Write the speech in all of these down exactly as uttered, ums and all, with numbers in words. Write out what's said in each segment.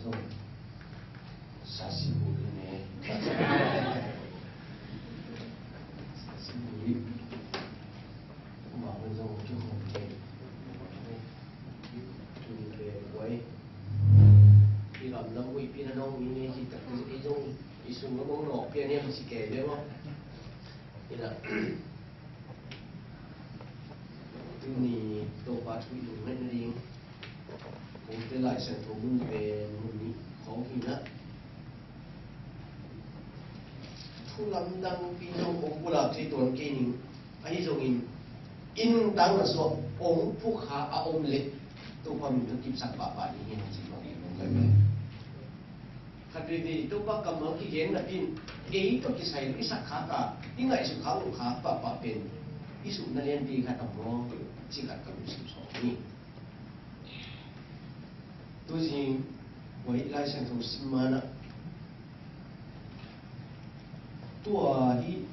Sasi bul ne. Sasi bul. Kuma hun zong ki hong ke. Tuni pe wai. I lam lam wai pi na nong mi ne ki tak i zong i sung lo bong lo pi ne ma si ke le mo. Ina. Tuni Topa thu i lungmet na ding. Kongte Lai Siangtho mun pen mun nih khawng hi na. Thu lamdang pi zong kong pulak thei tuan kei ning. Ahi zongin i nungtang na suak kong phukha a om leh Topa min hong kipsak pahpah ding hi hong ci mah hi. Khat veivei Topa kammal kigen napi in ei tawh kisai lo i sak khak a i ngaihsut khak lo khak pahpah pen i supna lianpi khat a maw ci khat ka lungsim sawm hi. Tuzing kua hi Lai Siangtho sim manah tua hi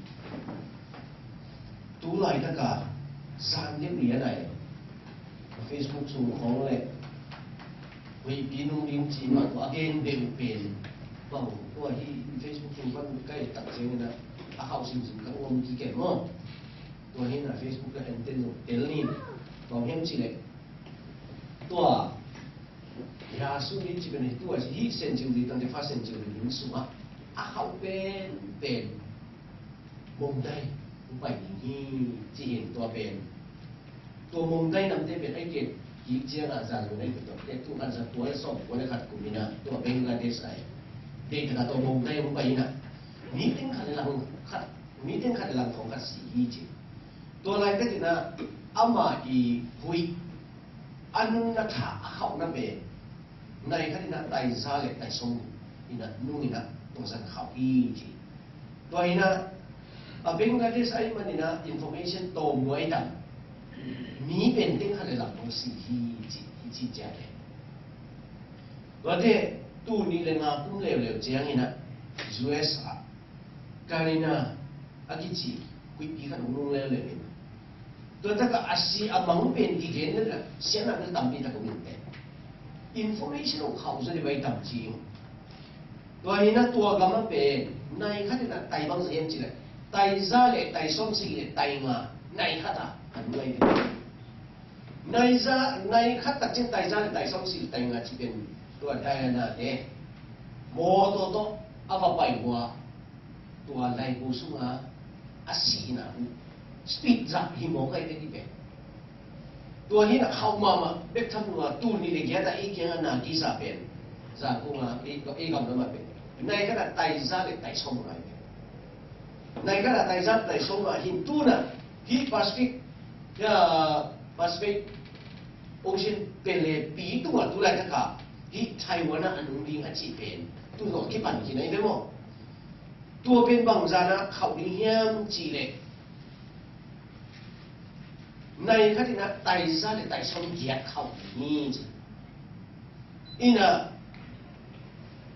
tu laitaka zan deuh lian ai Facebook sung khawng le huihpi nung ding ci mah tua a gen deuh pen bang tua hi Facebook sung pan kai tak ciangin a a khauh simsim kan ngom ki ken maw? Tua hi na Facebook ka enten zong tel nin bang hiam ci leh tua Yasu ni ci pen hi tua hi century tang te fa century ning sungah a khauh pen pen Mongdai hong pai ding hi ci hin tua pen. Tua Mongdai namte pen ai ke kik ciangah zan lo nai tua te tu khat za tua le sawm tua le khat kum ina tua Bangladesh ai. Dei taka tua Mongdai hong pai ina. Mi teng khat le lang khat, mi teng khat le lang khawng khat si hi ci. Tua lai ka tina ama i huih a nungna tha a khauhna pen nai khat ina tai za le tai sawm ina nung ina tua zan khauh hi ci. Tua ina a Bangladesh ai man ina information tawm nuai tam mi pen teng khat le lam tong si hi ci hi ci cia le. Tua te tu ni le nga kum leuleu ciang ina U S a Karina a kici huihpi khat hong nung leuleu ina. Tua taka a si a mang pen kigen le sianak le tampi tak hong in pen information hong khauh zaw le vai tam ci. Tua hi na tua gam a pen nai khat in a tai bang za hiam ci le tai za le tai sawm si le tai nga nai khat a kan nuai pen. Nai za nai khat tak cin tai za le tai sawm si le tai nga ci pen tua Diana te mawtaw tawh a va pai hua tua laibu sunga a sihna uh speed zah hi mawk ai te ti pen. Tua hi na khauh mahmah bek tham nua tu ni le giat a i kiang a na kisa pen za kung a i gam lam a pen nai khat a tai za le tai sawm ngai pen. Nai khat a tai za le tai sawm ngai hin tu na hi Pacific, Pacific Ocean pen le pi tung a tu lai taka hi Taiwan a a nung ding a ci pen tu zawh kipan hi na i ve maw? Tua pen bangzan a khauh ding hiam ci le nai khat ina tai za le tai sawm giat khauh ding hi ci. Ina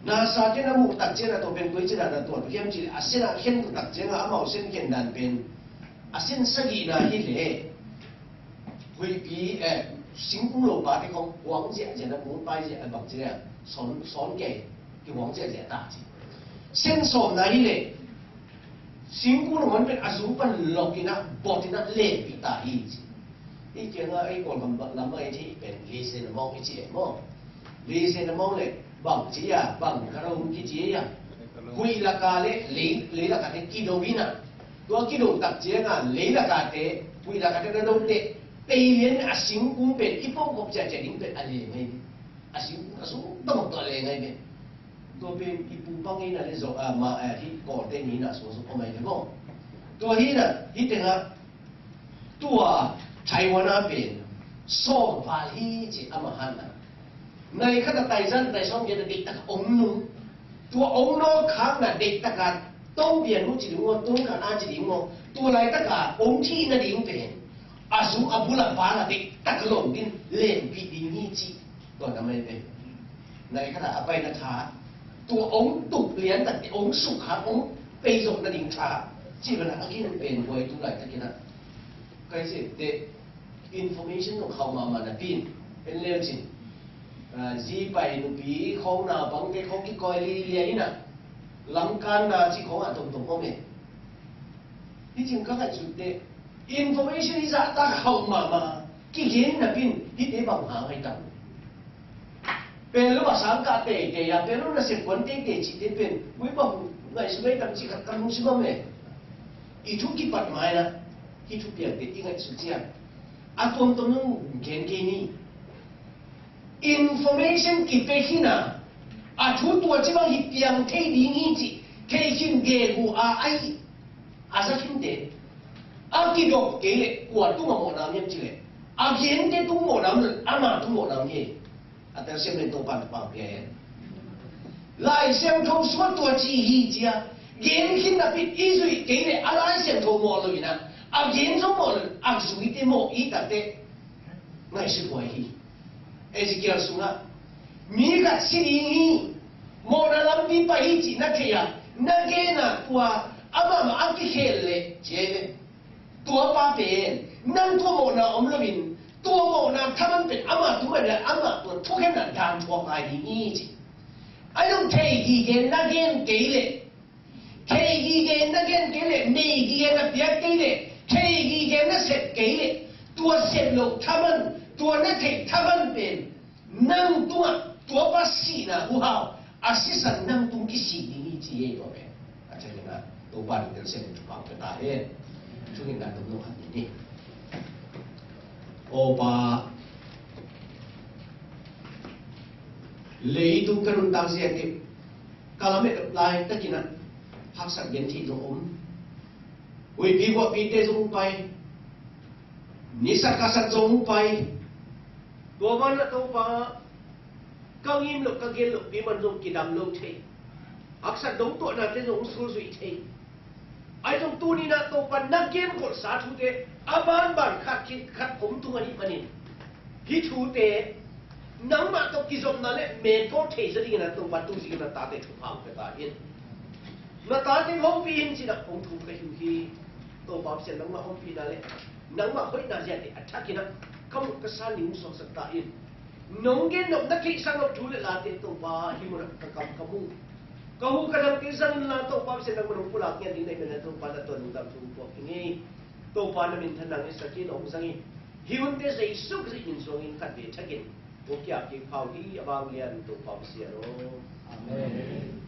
nasa ken a muh tak ciang a tua pen koi ci dan a tua tu hiam ci le a sen a khen tu tak ciang a amau sen khen dan pen a sen sagihna hi le huihpi eh singkung lo pa te khong huang ziahziah na muh pai ziah a bang ci le sawn sawn kei ki huang ziahziah ta ci. Sen sawmna hi le singkung lo man pen a zu pan lok ina bot ina lenpih ta hi ci. I kianga ei Kawlgam lam a i ci pen lisen among i ci e maw? Lisen among le bang ci a bang ka rom ki ci a huih laka le lei laka te kido ina. Tua kido tak cianga lei laka te huih laka te na dong te pei lian a singkung pen i pawngkop ciacia ding pen a le ngai. A singkung a sung dong tua le ngai pen. Tua pen i pu pang ina le zo a ma a hi Kawlte ni na sung sung om ai le maw? Tua hi na hi tenga tua Taiwan a pen sawm val hi ci ama han na. Nai khat a tai zan tai sawm giat a deih taka om nung. Tua om nawk khak na deih taka tong pian mu ci ding maw tong khat a ci ding maw tua lai taka om thihna ding pen a zu a bul a bal a deih taka lom din lenpih ding hi ci. Tua na mai pen nai khat a a paina tha tua ong tuk lian tak te ong suk kha ong pei zok na ding tha ci bana a kin pen buai tu lai takin a kai se te information nong khau mahmah na pin en leu cin Ah, zi pai nupi khawng, naupangte khawng kikawi lialia in ah, lamkanna cih khawng ah tomtom om e. Hih cih ka ngaihsut teh information hi zahtak hauh mahmah, kigen napi in hihte bang hang hi tam. Pen lo a sang kah teitei a, pen lo nasep kuan teitei cihte pen, ui, bang ngaihsut hi tam cih khat ka lungsim om e. I thu kipat ma-in ah hih thupiangte i ngaihsut ciang a tuamtuam zong gen kei ni. Information kipia khin a, a thu tua ci bang hi piang thei ding hi cih thei khin gegu a, a za khinte a kidop kei leh kua tungah mawhna om hiam cih leh, a gente tung mawhna om lo, ama tung mawhna om hi. A telsiam pen Topa'n thupha pia hen. Lai Siangtho sung ah tua ci hi ci a, gen khin napi in i zuih kei leh a Lai Siangtho mawh lo in ah, a gen zong mawh lo in, a zuite mawh i tak teh ngaihsut huai hi. Ezekiel sungah mi khat si ding hi, mawhna lampi pai hi cih na thei a, na gen a, tua amah mah a kikhel leh ci hi ve. Tua pa pen nang tua mawhna om lo in, tua mawhna thaman pen ama tung mah in ah, ama tua thukhenna dan thuak lai ding hi ci. A zong thei gige na gen kei leh, thei gige na gen kei leh, nei gige na piak kei leh, thei gige na sep kei leh, tua sep loh thaman, tua na theih thaman pen nang tungah tua pa sihna huhau a sisan nang tung kisik ding hi ci hi. Tua pen a ciangin ah Topa in telsiam in thupha pia ta hen. Thu ngetna tawm lo khat ni ni. Aw Pa, leitung ka nuntak ziakin ka lamet laitak in ah haksat gentheih zong om. Huihpi guahpite zong pai, nisak kasak zong pai. Tua banah Topa, ka ngim loh, ka gen lohpi man zong kidam lo thei. Haksat dong tuahnate zong sulzuih thei. Ahi zong tuni-in ah Topa na gen kholhsa thute a banban khat khit khat om tung ahih manin, hih thute nangmah tawh kizopna le mengkaw thei zaw dingin ah Topa tu zinga na tate thupha hong pia ta in. Na tate hong pi in ci-in ah hong thum ka hi uh hi. Topa Pasian, nangmah hong pina le nangmah hoihna ziate a thakin ah ka mut ka sa ning suaksak ta in. Nong gen nop, na theihsa nop thu le late Topa hih munah ka kam ka mu. Ka hu ka dam kei zangin la Topa Pasian, nangmah nong pulak ngiat ding na hih manin Topa na tawh lungdam thu puak ing ei. Topa na minthanna hong hisak in hong zang in. Hih hunte Jesu Khrih min suangin khatvei thakin hong kiap kik pha uh hi. A vanglian Topa Pasian aw. Amen.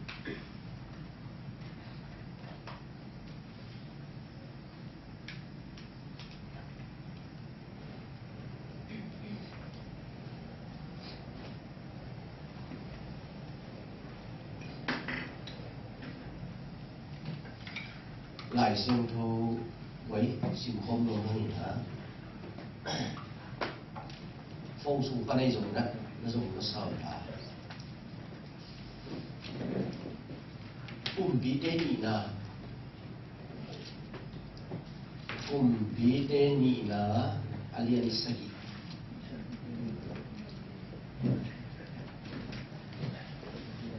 Lai Siangtho vai simkhawm lo hang in ah, phone sung pan ahi zongin ah na zong na sau ta. Kumpite nihna, Kumpite nihna a lian sagih.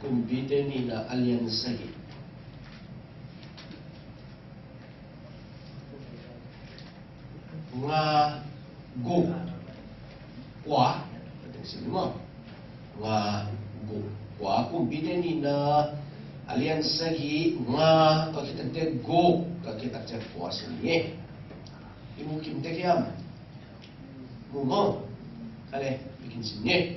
Kumpite nihna a lian sagih. Nga, guk, kua. Ka teng sim maw? Nga, guk, kua. Kumpite nihna a lian sagih, nga, ka khit takte guk, ka khit takte kua sim ni. I mu kim tek hiam? Mu maw? Kale, bikin sim ni.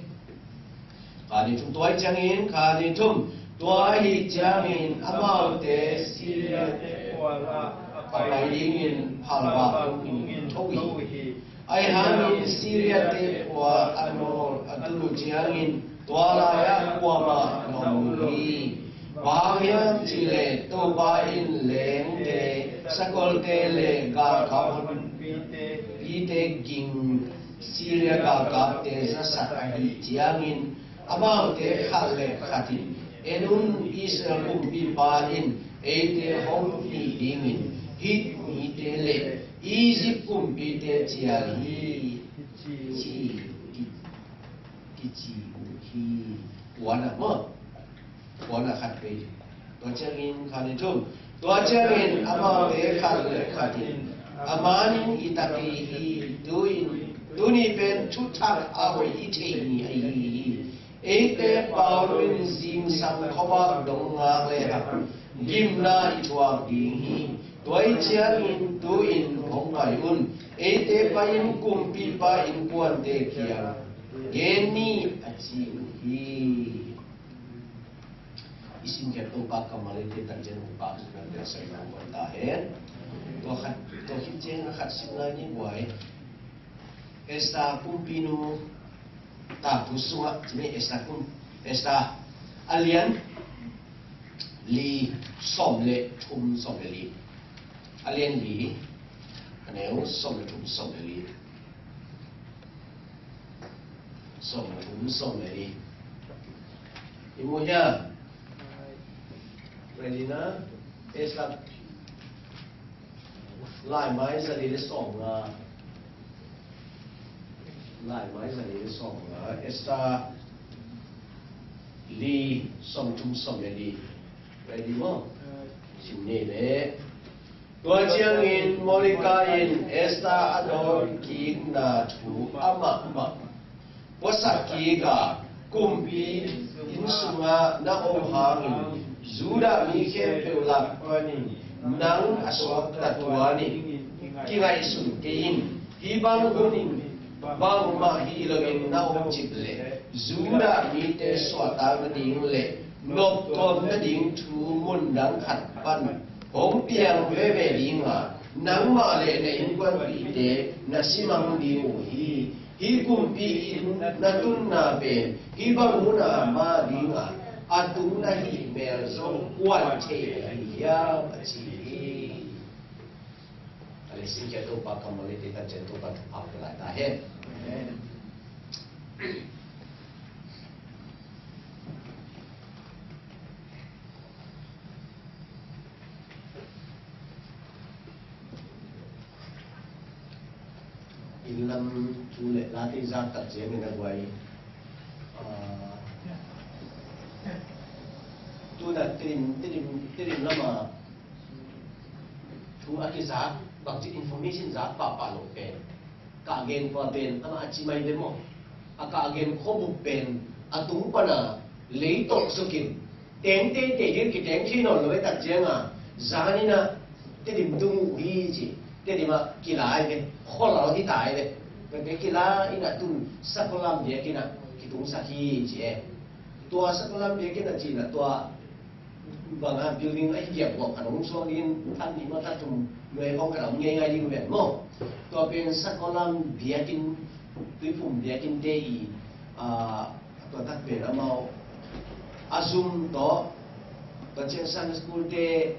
Kha ni thum. Tua ahih ciangin, kha ni thum. Tua ahih ciangin amaute Syria-te pualah a pai dingin phalvak tungin tho uh hi. Ahih hangin Syria-te pua a nawl a tul uh ciangin tua lai-ah kuamah na om lo hi. Bang hang hiam cih leh Topa in leengte, sakolte le galkap honpite ging Syria galkapte zasak ahih ciangin, amaute khat le khat in, "En un, Israel kumpipa in eite hong hih dingin hih mite le Egypt kumpite cial hi," ci, ci, kici uh hi. Kuana maw? Kuana khat pei. Tua ciangin kha ni thum. Tua ciangin amaute khat le khat in, "A manin i ta kei hi, tu-in, tuni pen thuthak a hoih i theih ni ahi hi. Eite Paul in zingsang khuavak dong ngak le hang gimna i thuak ding hi. Tua ahih ciangin tu-in hong pai un. Eite pai-in kumpipa innkuante kiang gen ni, a ci uh hi. I simkhiat Topa kammal eite tak ciang Topa kiang bel sai nang guan ta hen. Tua khat, tua khit ciang a khat sim lai ni buai. Esther kumpinu tapu sungah, cih ni Esther kum, Esther a lian li sawm le thum sawm le li. A lian li, a neu sawm le thum sawm le li. Sawm le thum sawm le li. I mu hiam? Ready na? Esther. Laimai za li le sawm nga. Laimai za li le sawm nga. Esther li sawm thum sawm le li. Ready maw? Sim ni le. Tua ciangin Mordecai in Esther a dawn kikna thu amah mah phuasak kik a, kumpi inn sungah na om hangin Judah mi khempeuh lak panin nang a suakta tuan in kingaihsun kei in. Hih bang hunin bangmah hi loin na om cip leh Judah mite suahtak nading le noptuam nading thu mun dang khat pan hong piang veve ding a, nangmah le na innkuanpihte na simang ding uh hi. Hih kumpi inn na tunna pen hih bang munah mah ding a, a tung na hih mel zong kuan thei ahi hiam, a ci hi. A leh simkhiat Topa kammal eite tak ciang Topa thupha pia lai ta hen. Amen. Inn lam thu le late zak tak ciangin a guai. Ah, tu na Tedim, Tedim, Tedim lam a thu a kizak, bangci information zak pahpah lo pen, ka gen pa pen amah a ci mai ve maw? A ka gen khuabup pen a tung pana lei tolh sukin teng teitei ding kiteng thei nawn lo e. Tak cianga zanin a Tedim tung uh hi ci, Tedim ah kila hi ve, khualal hi ta hi ve. Pete kila in a tun Sakawlam biakinn ah kitungsak hi ci e. Tua Sakawlam biakinn a cina tua banga building a hi giak buak khat hong suak dingin, khat nih maw, khat thum nuai hong khat a om ngeingai ding ven maw? Tua pen Sakawlam biakinn, Tuiphum biakinn te i, ah, tua tak pen amau a zum tawh, tua ciang Sunday school te,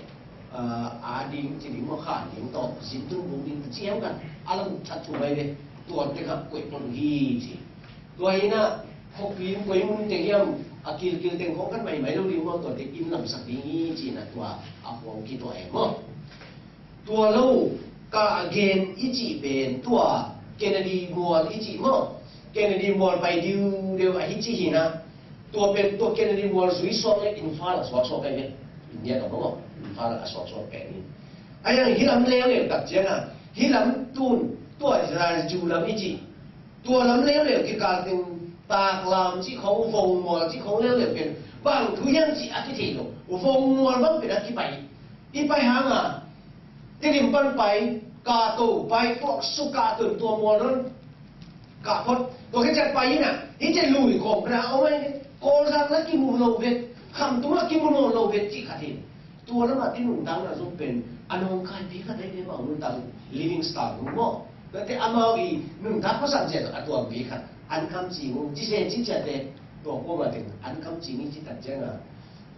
ah, a ding ci ding maw, khan ding tawh, zin tung bung ding ci hiam kan a lam that thu mai ve. Tua te kha koih pon hi ci. Tua hi na, khawpi in koi mun teng hiam, a kilkil teng khawng khat maimai lo ding maw, tua teng inn lamsak ding hi ci na tua a khuang kituah e maw? Tua lo, ka gen i cih pen tua Kennedy mual i cih maw? Kennedy mual pai diudeu ahi cih hi na. Tua pen tua Kennedy mual zui suak le Imphal a suaksuak pen hi. India ka maw? Imphal a suaksuak pen hi. Ahi hang hih lam leuleu tak cianga, hih lam tun tua Israel Jew lam i cih. Tua lam leuleu kikal teng Taklam cih khong, Vongmual cih khong leuleu pen bang thu hiam cih a kithei lo. Vongmual bang pen a kipai. I pai hanga Tedim pan pai, Kato pai, tua suk Kato tua mual don. Kah phot, tua khit ciang pai in a, hih ciang lui khawm pen a om ahi ve. Kawlzang la kimu lo ve, Khamtung la kimu nawn lo ve cih khat hi. Tua lamah i nuntakna zong pen a nawngkaipi khat ahi ve, amau nuntak Livingstone maw? Tuate amau i nuntak pasal ciat a tuampi khat, Ankam Cing uh, cise cih ciate, tua kuamah teng Ankam Cing i cih tak cianga,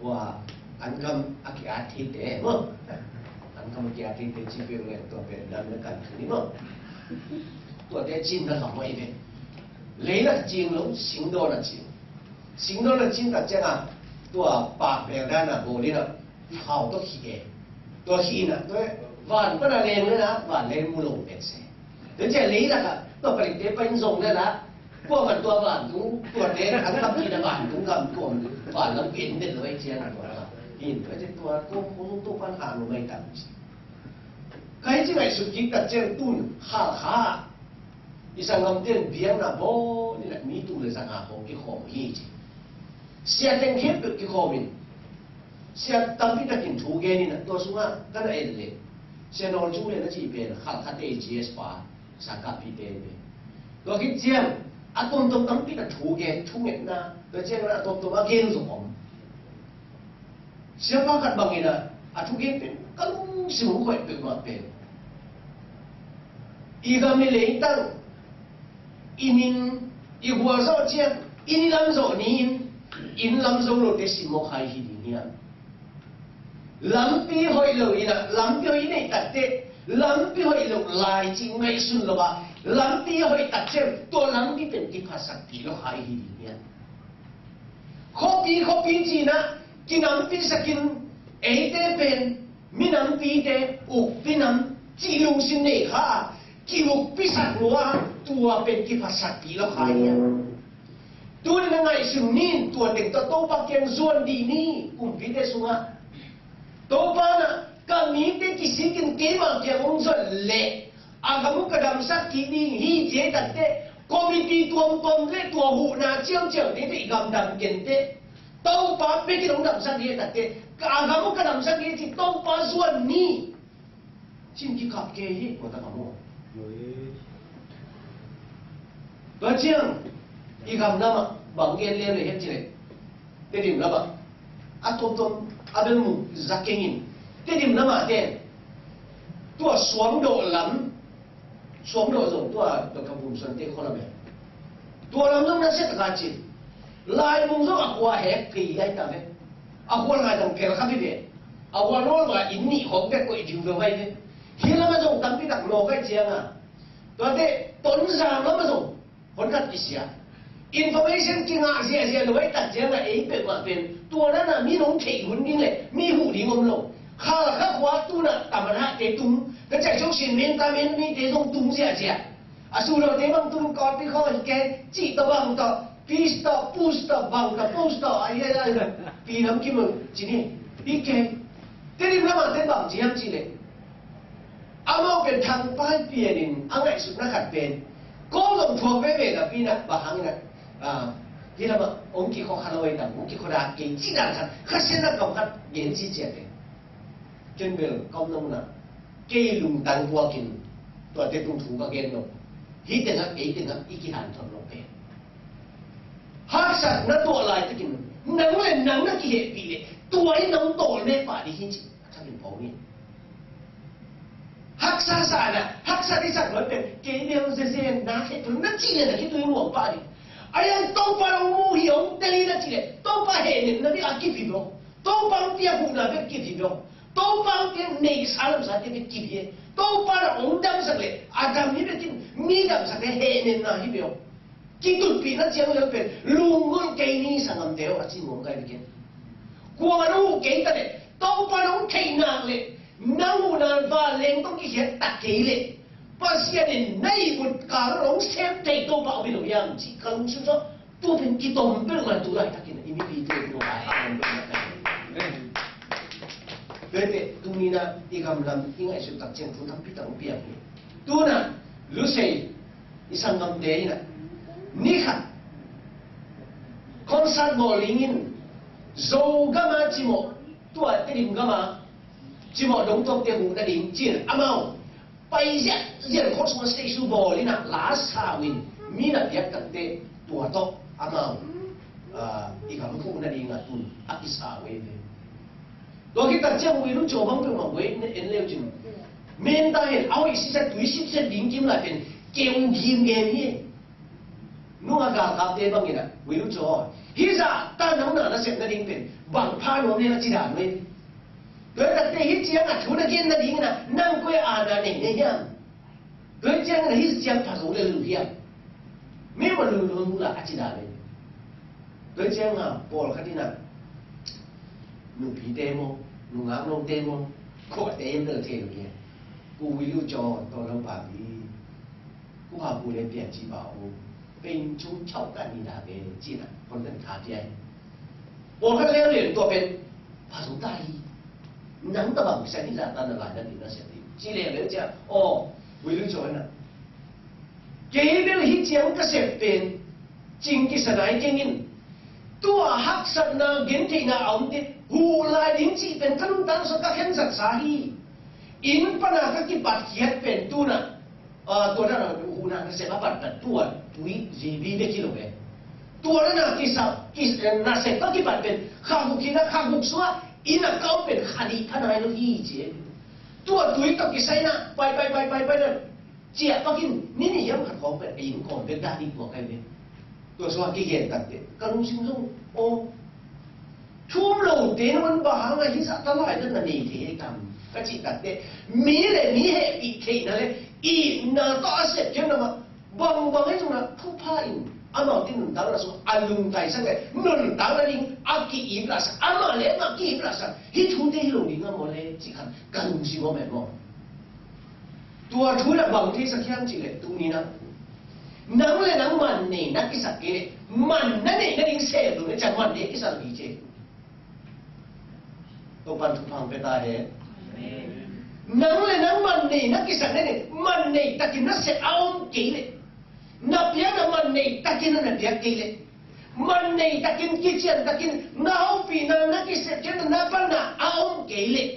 tua Ankam a ki-at thite maw? Ankam a ki-at thite cih peuh leh tua pen nam na kan khin hi maw? Tuate cin na lam ahi ve. Leilak cing lo, singdawn a cing. Singdawn a cing tak cianga, tua pak bel dan a bawl in a, khau tawh khih e. Tua khih in a, tua van pan a leng le na, van leng mu lo pek se. Tua ciang leilak a, tua palikte pai in zong le na, kuamah tua vantung, tuate an kham khih na vantung gam tuam, van lam en den lo ahi ciang a tua la. Hin, tua ciang tua, tua khong tua pan hang lo mai tam ci. Ka hih ci ngaihsut kik tak ciang tun, Halkha. I sanggamte in biakna bawl in a mi tul le zanga khawng kikhawm hi ci. Sia teng khempeuh kikhawm in, sia tampi takin thu gen in ah, tua sungah ka na en leh, Sia Nawl Cung Lian a cih pen Khalkha te G S pa, Sangkahpihte pen. Tua khit ciang a tuamtuam tampi tak thu gen, thungetna, tua ciang a tuamtuam a gen zong om. Siapa khat bangin ah, a thugen pen ka lungsim hong khoih peuhmah pen, i gam i leitang, i min, i gualzawh ciang, inn lam zawh ni-in, inn lam zo lote simmawh kha i hi ding hiam? Lampi hoih lo in ah, lampi hoih i neih takteh, lampi hoih lo lai cih ngaihsun lo ah, lampi hoih tak ciang tua lampi pen kiphatsakpih lo kha i hi ding hiam? Khuapi, khuapi ci-in ah kinampisakin, eite pen minampite ukpi nam cih lungsim nei kha a, ki-ukpisak lua a, tua pen kiphatsakpih lo kha i hi hiam? Tuni-in ah ngaihsun ni in, tua teng tawh Topa kiang zuan dih ni, kumpite sungah. Topa in ah ka mite kisikin keima kiang hong zuan leh, a gam uh ka damsak kik ding hi ci-a i takteh, committee tuamtuam le tua huhna ciauciaute teh i gam dam kenteh, Topa bekin hong damsak ding hi a i takteh, a gam uh ka damsak ding hi ci Topa zuan ni. Cin kikap kei hi, kua tak a maw. Tua ciang i gam lamah bang gen lian le hiam cih leh, Tedim lamah a tuamtuam a bel mu zak keng in, Tedim lamah ten tua Suangdoh lam, Suangdoh zong tua Doctor Bum Suante khua lam e. Tua lam zong na sia taka cin, Laimung zong a khua hek kei lai ta ve. A khua lai zong pel kha ve ve. A khua nawl va inn nih khawng bek koih ding ve vai ve. Hi lamah zong tampi tak nawk ai cianga, tuate Tonzang lamah zong hon khat kisia. Information kingah ziahziah lo ai tak ciangah ei peuhmah pen tua nana mi nong theih hun ding le mi huh ding om lo. Khalkha khua tunah tamanhahte tung, ka ciah ciok sin menta men mite zong tung ziahziah. A sulote bang tung kawpi khaw hi kei, cih tawh bang tawh, peace tawh, push tawh, bang tawh, push tawh, ai, ai, ai, ai. Pi nam kim ci ni, hi kei. Tedim lamah te bang ci hiam cih leh, amau pen Thangpai pianin a ngaihsutna khat pen, kong zong thuak veve napi-in ah, bang hangin ah, ah, hi lamah hong kikhaw kha lo ei tam, hong kikhaw dak kei, cih dan khat, Kha Siangtho kam khat gen ci ciat e. Ken bel ka omna munah kei lungtang puakin tuate tung thu ka gen lo. Hih tengah, kei tengah i kihanthawn lo pen, haksatna tuah laitakin nang le nang na kihehpih leh tua in nong tawlmeh pah ding hi ci a thakin pawng in. Haksa sa na, haksa dei sak lo pen, kei bel zezen na khe tu na ci le na khe tu in nuam pah ding. A yang Topa lo mu hi ong tel hi na ci le, Topa hehnem na bek a kiphi lo. Topa hong piak huhna bek kiphi lo. Topa hong piak neihsa lamsate bek kiphi e. Topa na hong damsak le, a dam hi bekin, mi damsakte hehnemna hi bek. Kitutpihna ciang lel pen lunggulh kei ni sanggamte aw, a ci nuam kai bekin. Kuamah nong uh kei ta le, Topa nong theih nak le, nang huhna vanleng tawh kikhiat tak kei le, Pasian in na ihmut kal nong sem thei Topa om hi lo hiam cih ka lungsim tawh, tua pen kitom peuhmah tu laitakin i mipite tua a om peuhmah ka hi. Tuate tuni-in ah i gam lam i ngaihsut tak ciang thu tampi tak hong piang hi. Tu-in ah Lusei i sanggamte in ah ni khat concert bawl dingin Zogam a cimawh, tua Tedim gam a cimawh dongtuakte huh nading ci-in amau pai ziahziah, khua sungah stage show bawl in ah la sau in, mi na piak takteh tua tawh amau, ah, i gam huh nading a tun a kisau ei ve. Tua khit tak ciang Wei Lu Caw bang peuhmah buai en le uh cin, menta hen, a hoih sitset, tui sitset ding kim lai pen keu gim gem hi. Nung a galkapte bangin ah, Wei Lu Caw, hih zah tan nang na na sep nading pen bang pha nuam hiam a ci dan uh hi. Tua hi takteh hih ciang a thu na gen nadingin ah nang koi a na nei na hiam? Tua hi ciangin ah hih ciang pha zo le lu hiam? Mei mah lungdam uh la a ci dan uh hi. Tua hi ciangin ah pawlkhat in ah nupite maw, nungak note maw, khuate in bel thei lo hi. Pu Wei Lu Caw, tua lo pa hi. Pu Hau Pu le pian ci ba u, pen chung chau ta ni da ve ci-in ah hon kan tha pia hi. Pawlkhat leuleu in tua pen pha zo ta hi. Nang tabang sa hi zah ta na lai na ding na sep ding ci leuleu ciang, aw, Wei Lu Caw in ah, kei bel hih ciang ka sep pen cing kisa nai keng in, Tua haksatna gentheihna a om te, huh lai ding cih pen ka nuntakna sung ka khensatsa hi. Inn pana ka kipatkhiat pen tu-in ah, ah, tua dan a huhna nasep a patpat tua tui J B bek hi lo ve. Tua dan a kisa, kis-, eh, nasep ka kipat pen kha guk hi-in ah, kha guk sungah inn a ka om pen kha nih pha nai lo hi ci e. Tua tui tawh kisai-in ah pai, pai, pai, pai, pai na ciah pakin ni nih hiam khat khawng pen a inn khawng bek dah ding tua ka hi ve. Tua sungah kigen takteh ka lungsim zong, aw, thu um lote nangawn bang hang a hih zah ta lai na nei thei hiam ka cih takteh, mi le mi hehpih theihna le itna tawh a sepkhiatna mah bangbang ahi zongin ah thupha in amaute nuntakna sung a lungtaisak le nuntakna ding a ki-ip lahsak, amah le amah ki-ip lahsak hih thute hi lo ding a maw le cih khat ka lungsim a om e maw. Tua thu in ah bang theisak hiam cih leh tuni-in ah nang le nang man nei na kisak kei leh, man na neih nading sem lo na ciang man nei kisak lo hi ci e. Topa'n thupha hong pia ta hen. Nang le nang man nei na kisak nading, man nei takin na sep a om kei leh, na piakna man nei takin na piak kei leh, man nei takin kician takin na hopihna na kisepkhiatna na panna a om kei leh,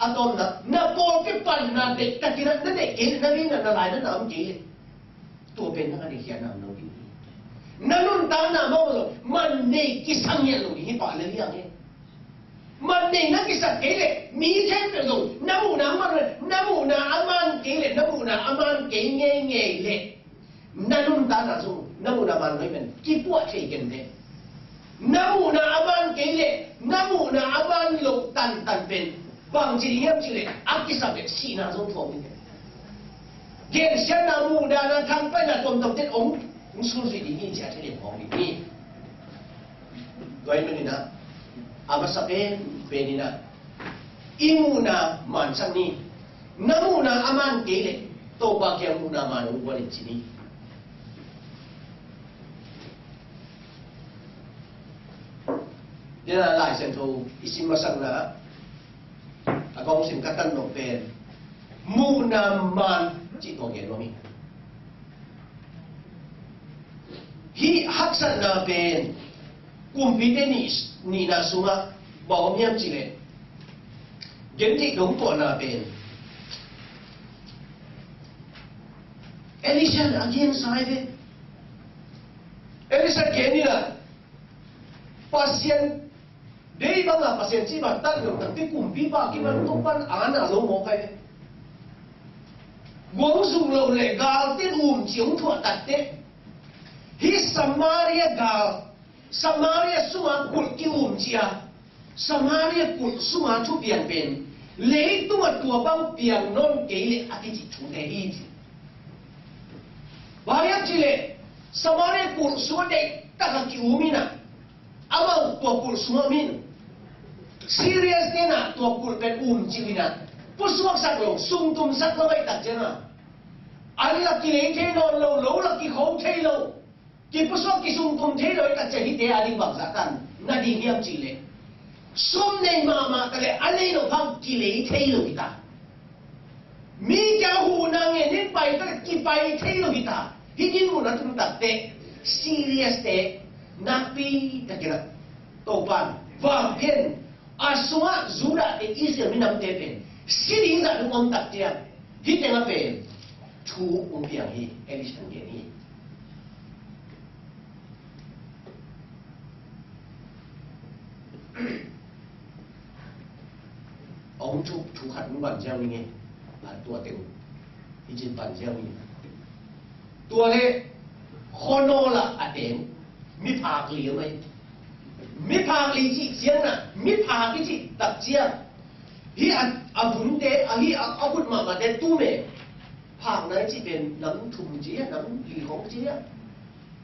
a tawpna, na pawlpi panna deih takin ah na deih kei leh, na vina na laina na om kei leh, tua pen na ka deihkhiatna om lo ding hi. Na nuntakna mah lo, man nei kisang ngiat lo ding hi pah le liang hi. Man nei na kisak kei leh, mi khempeuh zong na muhna a man leh, na muhna a man kei leh, na muhna a man kei ngeingei leh, na nuntakna zong na muhna man lo hi pen kipuah thei kei leh, na muhna a man kei leh, na muhna a man lo tantan pen bangci ding hiam cih leh, a kisam leh sihna zong thuak ding hi. Gensiatna, muhdahna, thangpaihna tuamtuam ten hong, hong sulsuih ding hi ci-a Thulian hong ding hi. Tua ahih manin ah, a masa penpen in ah, i muhna mansak ni. Na muhna a man kei leh, Topa kiang muhna man hong guan in ci ni. Tua Lai Siangtho i sim masakna a kong sim ka tan nop pen muhna man cih tua gen nuam hi. Hih haksatna pen kumpite nih, nihna sungah bang om hiam cih leh, gentheih dongtuahna pen Elisha a gensa hi ve. Elisha gen in ah, Pasian deih banga Pasian cih bang tan lo takteh kumpipa kipan tung pan ana lo mawk hi. Guang zuk lo leh galte umcih hong thuah takteh, hih Samaria gal, Samaria sunga kulh ki-umcih a, Samaria kulh sunga thupiang pen leitungah tua bang piang nawn kei leh a kicih thute hi ci. Bang hiam cih leh Samaria kulh sungah deihtak a ki-um in ah, amau tua kulh sungah om in, serious ten ah tua kulh pen umcih in ah, pusuaksak lo, sungtumsak lo ahih tak ciangin ah, an la kilei thei nawn lo, lo la kikho thei lo, kipusuak kisungtum thei lo ahih tak ciang hihte a ding bangzah tan na ding hiam cih leh, sum nei mahmah ta leh a nei lo pha kilei thei lo hi ta. Mi kiang huhna ngen in pai ta leh kipai thei lo hi ta. Hih dinmun a tung takteh serious te nakpi takin ah Topa'n vangphen a sungah Judah te, Israel minamte pen si ding zah hong om tak ciang, hih tengah pen thu hong piang hi, Elisha in gen hi. A hong thu, thu khat hong ban ziau ning e. A tua teng hi cin ban ziau ning. Tua leh khuanawl ah a teng miphak li om hi. Miphak li cih ciang ah, miphak i cih tak ciang, hih a, a vunte, a hih a, a vut mahmahte tum e. Phakna i cih pen nam thum ci a, nam li khawng ci a.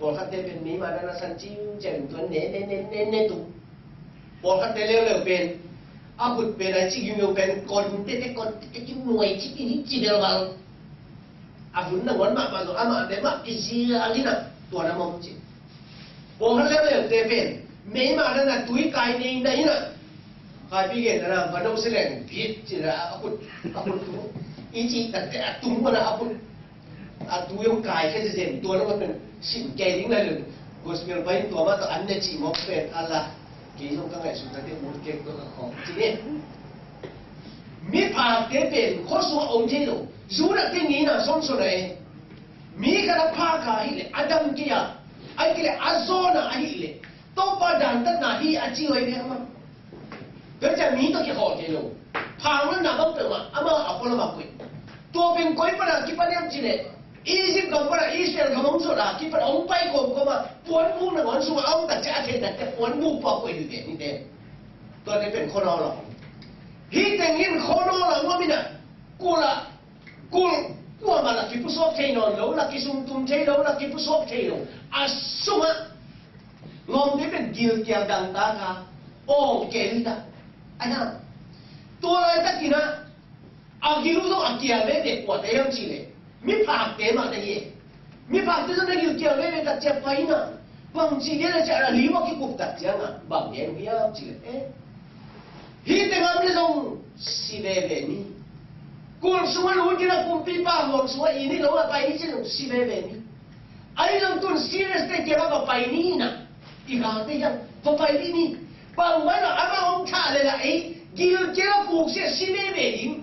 Pawlkhatte pen meima dan a san cing ceng tuan ne ne ne ne ne tum. Pawlkhatte leuleu pen a vut pen a cih yungyung pen kon tete kon tete cing nuai ci ti ni ci belbal. A vun nangawn mahmah zong amah le amah kizia a lina tua na mawk ci. Pawlkhat leuleu te pen meima dan a tui kai nei na ina. Kaipi gen na vano se leng phit ci na a khut, a khut tu. I ci takteh a tung mana a khut. A tui hong kai khe zenzen tua na mawk pen sin kei ding lai leng. Gospel pai in tua mah tawh an ne cih mawk pen a la. Kei zong ka ngaihsut na te ut kek tua ka khawng ci ne. Miphakte pen khuasung a om thei lo. Judah te ngeina sawmsawm a e. Mi khat a phak a ahih leh a dam kei a, ahih kei leh a zawn a ahih leh Topa dantatna hi a ci uh ahi ve mah. Tua ciang mi tawh kikhawl kei lo. Phak nopna bang peuhmah amah a pualam a koih. Tua pen koi pan a kipan hiam cih leh Egypt gam pan a Israel gam hong zawh a kipan a hong pai kawmkawm a puanbuk nangawn sungah a om tak ciang a theih tak ciang puanbuk pua koih hi ve ni te. Tua te pen khuanawl a om. Hih teng in khuanawl a om in a kul a kul kuamah la kipusuak thei nawn lo, la kisumtum thei lo, la kipusuak thei lo. A sungah ngawmte pen gilkial dangtak a awng kei hi ta. Ahi hang tua laitakin ah a gil uh zong a kial veve kua te hiam cih leh miphakte mah te hi e. Miphakte zong na gilkial veve tak ciang pai na bang ci gen a ciah a liu a kikup tak ciangah bang gen uh hiam cih leh eh Hih teng a om leh zong si veve ni. Kul sung a lut in a kumpipa huam sung a i nih lo a pai hi ci lo si veve ni. Ahi zong tun serious te kiangah va pai ni na. I galte hiam va pai dih ni. Bang mah lo amah hong thah leh lah ei gilkial a puk sia si veve ding.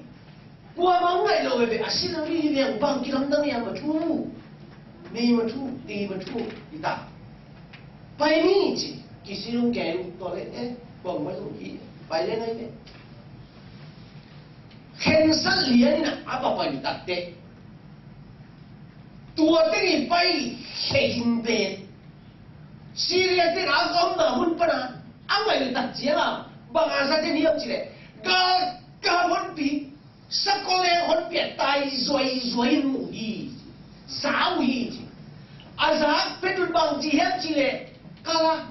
Kuamah hong ngaih lo veve a si lo ding hi veng bang kilamdang hiam a thu. Ni ma thu, ni ma thu, i ta. Pai ni ci, kisi lung keng tua le eh, bang ma lung hi, pai le ngai le. Khensat lian in a va pai tak te. Tua teng i pai khe hin pen. Syria teng a omna mun pan a, a ngai tak ciang a, bang a za te ni am ci le. Gal, gal hon pi, Sakol leng honpi a tai zuaizuai in mu hi ci, za uh hi ci. A zak phetun bang ci hiam cih leh kala,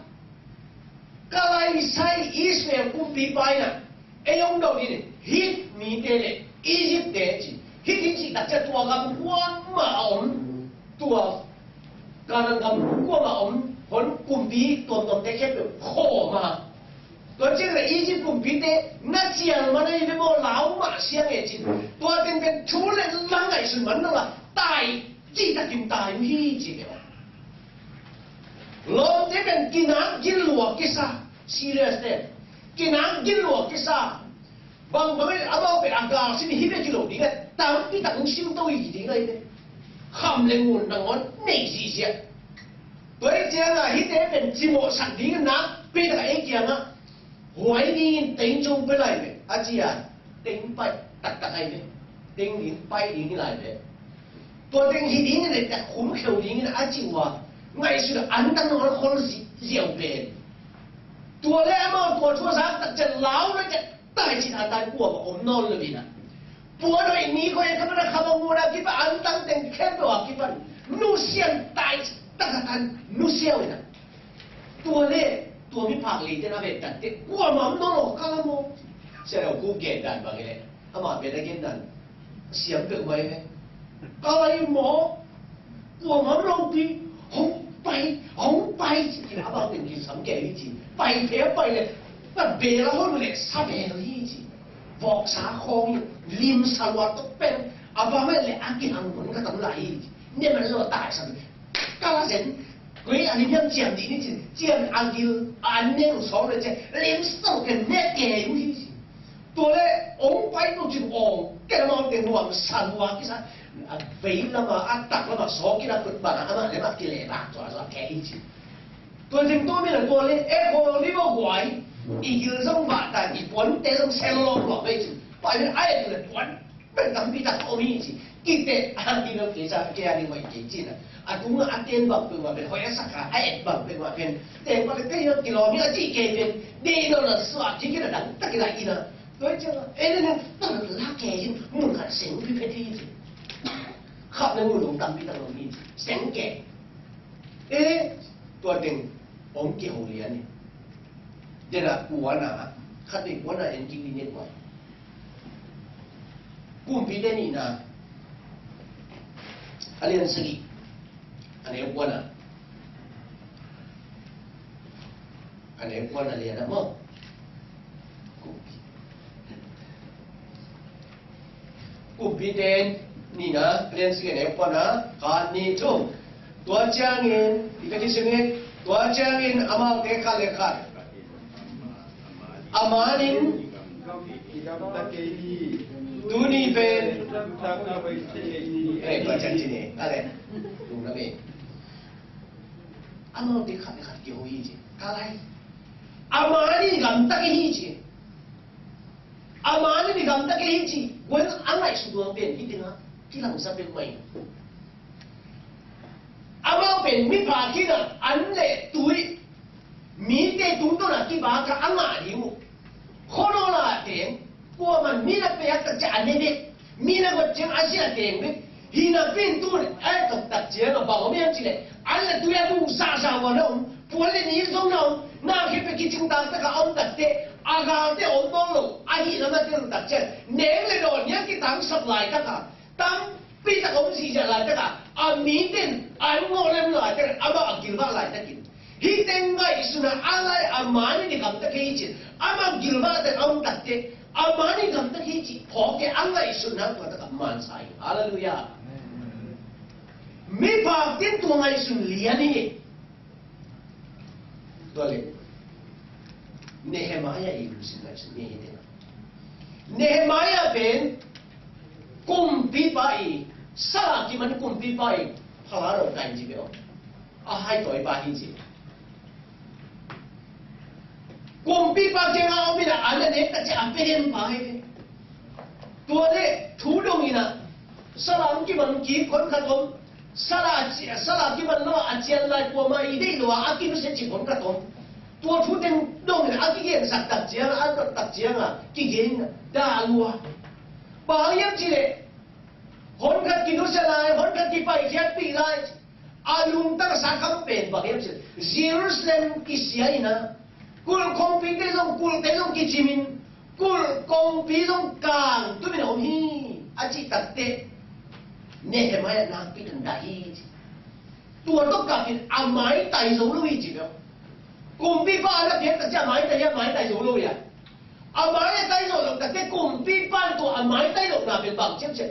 kala i sai Israel kumpipa in a ei hong do in Hit mite le Egypt te ci. Hit hi cih tak ciang tua gam kuamah a om tua Kanaan gam kuamah om hon kumpi tuamtuamte khempeuh khawm a. Tua ciang le Egypt kumpite na ciang man ahi ve maw, lau mah siang e cin. Tua tengteng thu le la ngaihsun man lo a tai cihtakin tai uh hi ci ve. Lawmte pen kinak gil lua kisa, serious te kinak gil lua kisa. Bangbang in amau pen a gal sim hi bek hi lo ding a, tampi tak hong sim to hi ding ahi ve. Kham le ngun nangawn nei ziahziah. Tua hi ciangah hihte pen cimawhsak ding a nakpi tak a ei kiangah huai dingin teng cung pia lai ve a ci a, teng paih taktak ahi ve. Teng ding paih ding hi lai ve. Tua teng hi ding in a khum kheu ding in a ci uh a, ngaihsut a antang nangawn khol ziau pen. Tua le amau tua thu a zak tak ciang lau le ciang tai cin a tai kuamah om nawn lo in a. Puan hoih ni koi a kha pan a kha bang ngun a kipan antang teng khempeuh a kipan nusian tai tak a tan nusiau in a. Tua le tua miphak leite na ve tak te kuamah om nawn lo ka la maw. Sia lo ku gen dan bang le. Amah pen a gen dan siam peuh mai ve. Ka lai maw? Kuamah om lo pi. Hong pai, hong pai ci. A bang teng kisam kei hi ci. Pai phe pai le. Na bel a hon le sa bel hi ci. Voksa khawng hi. Lim sa lua tok pen. A bang le a kihang hon ka tam lai hi ci. Ne man lo tai sa. Ka la zen. Koi a lim hiam ciam dih ni ci. Ciam a gil a neng sawng le ci. Lim sa ken ne kei hi ci. Tua le ong pai tuk cin ong kei lamau teng nuam sa lua kisa a vei lama a tak lama sawk ina kut bana amah le mah kile bak tua tua kei hi ci. Tua teng tua mi la tua le e ko li bo guai i gil zong ba ta i puan te zong sel lom lom vei ci. Pai le ai le puan pen tampi tak om hi ci. Kite a ding lo kei sa kei a ding wai kei ci na. A tung a ten bang peuh mah pen hoih a sak a a et bang peuh mah pen teng pa le kei lo kilawm hi a ci kei pen dei lo la suak ci kei la dang tak kei la ina. Tua ciang a ei le nang tak la kei in mun khat seng pi phet hi ci. Khap le mun dong tampi tak lo hi ci. Seng kei. E tua teng om kei ho lian ni. Dena kuana khat dei kuana en kik ni net wai. Kumpite nihna a lian sagih a neu kuana a neu kuana lian a maw. Kumpite nihna a lian sagih a neu kuana khat nih thum. Tua ciangin i ka kisim hi. Tua ciangin amaute khat le khat a manin tuni pen eh tua ciang ci ne a le lungdam e. Amaute khat le khat kiho hi ci. Ka lai a manin gamta kei hi ci. A manin gamta kei hi ci. Guai a ngaihsut nuam pen hi tengah kilangsa pen mai. Amau pen mipa kina an le tui mite tungtawna kibaka a ngah ding uh. Khonawla teng kuaman mi na peak tak ciah a ne bek, mi na got ciang a zia teng bek. Hina pin tun a tok tak ciang a bang om hiam cileh an le tui a tung sahsah ua na om, puan le ni zong na om, na khe pe kicing tak taka om takte a galte om bawng lo a hih lam a tel tak ciang neng le dawn niang kitang sap lai taka tampi tak om zihziah laitak a, a mite in an ngawh lem laitak in amah a gilvah laitakin hihte ngaihsutna a lai a mani ni gamta kei cin amah gilvah tak a om takte a mani gamta kei cih phawk kei a ngaihsutna tua tak a mansa hi. Halleluiah. Miphak tin tua ngaihsun lian hi. Tua le Nehemiah i lungsim ngaihsun ni hi tena. Nehemiah pen kumpipa i sala kiman kumpipa i phala lo kain ci beo. A hai tawi pa hi ci. Kumpipa kianga om ina a na nek tak ci a pe den pa hi. Tua le thu dong ina sala kiman ki kon khat om. Sala a cia, sala kiman lo a cian lai kuama i deih lo a a kinusia ci kon khat om. Tua thu teng dong ina a kigensak tak cianga a tak cianga kigen ina da lua. Bang hiam ci le hon khat kinusia lai, hon khat kipaikhiatpih lai. A lungtang a sa kam pen bang hiam ci le Jerusalem kisia ina kulh kongpite zong kulhte zong kicimin kulh kongpi zong kang tumin a om hi a cih takte Nehemiah nakpi kan dah hi ci. Tua tawh kapin a maitai zo lo hi ci beo. Kumpipa a na piak tak ci a maitai hi a maitai zo lo hi a. A maitai zo lo takte kumpipa tua a maitai lo na pen bang ciam ciam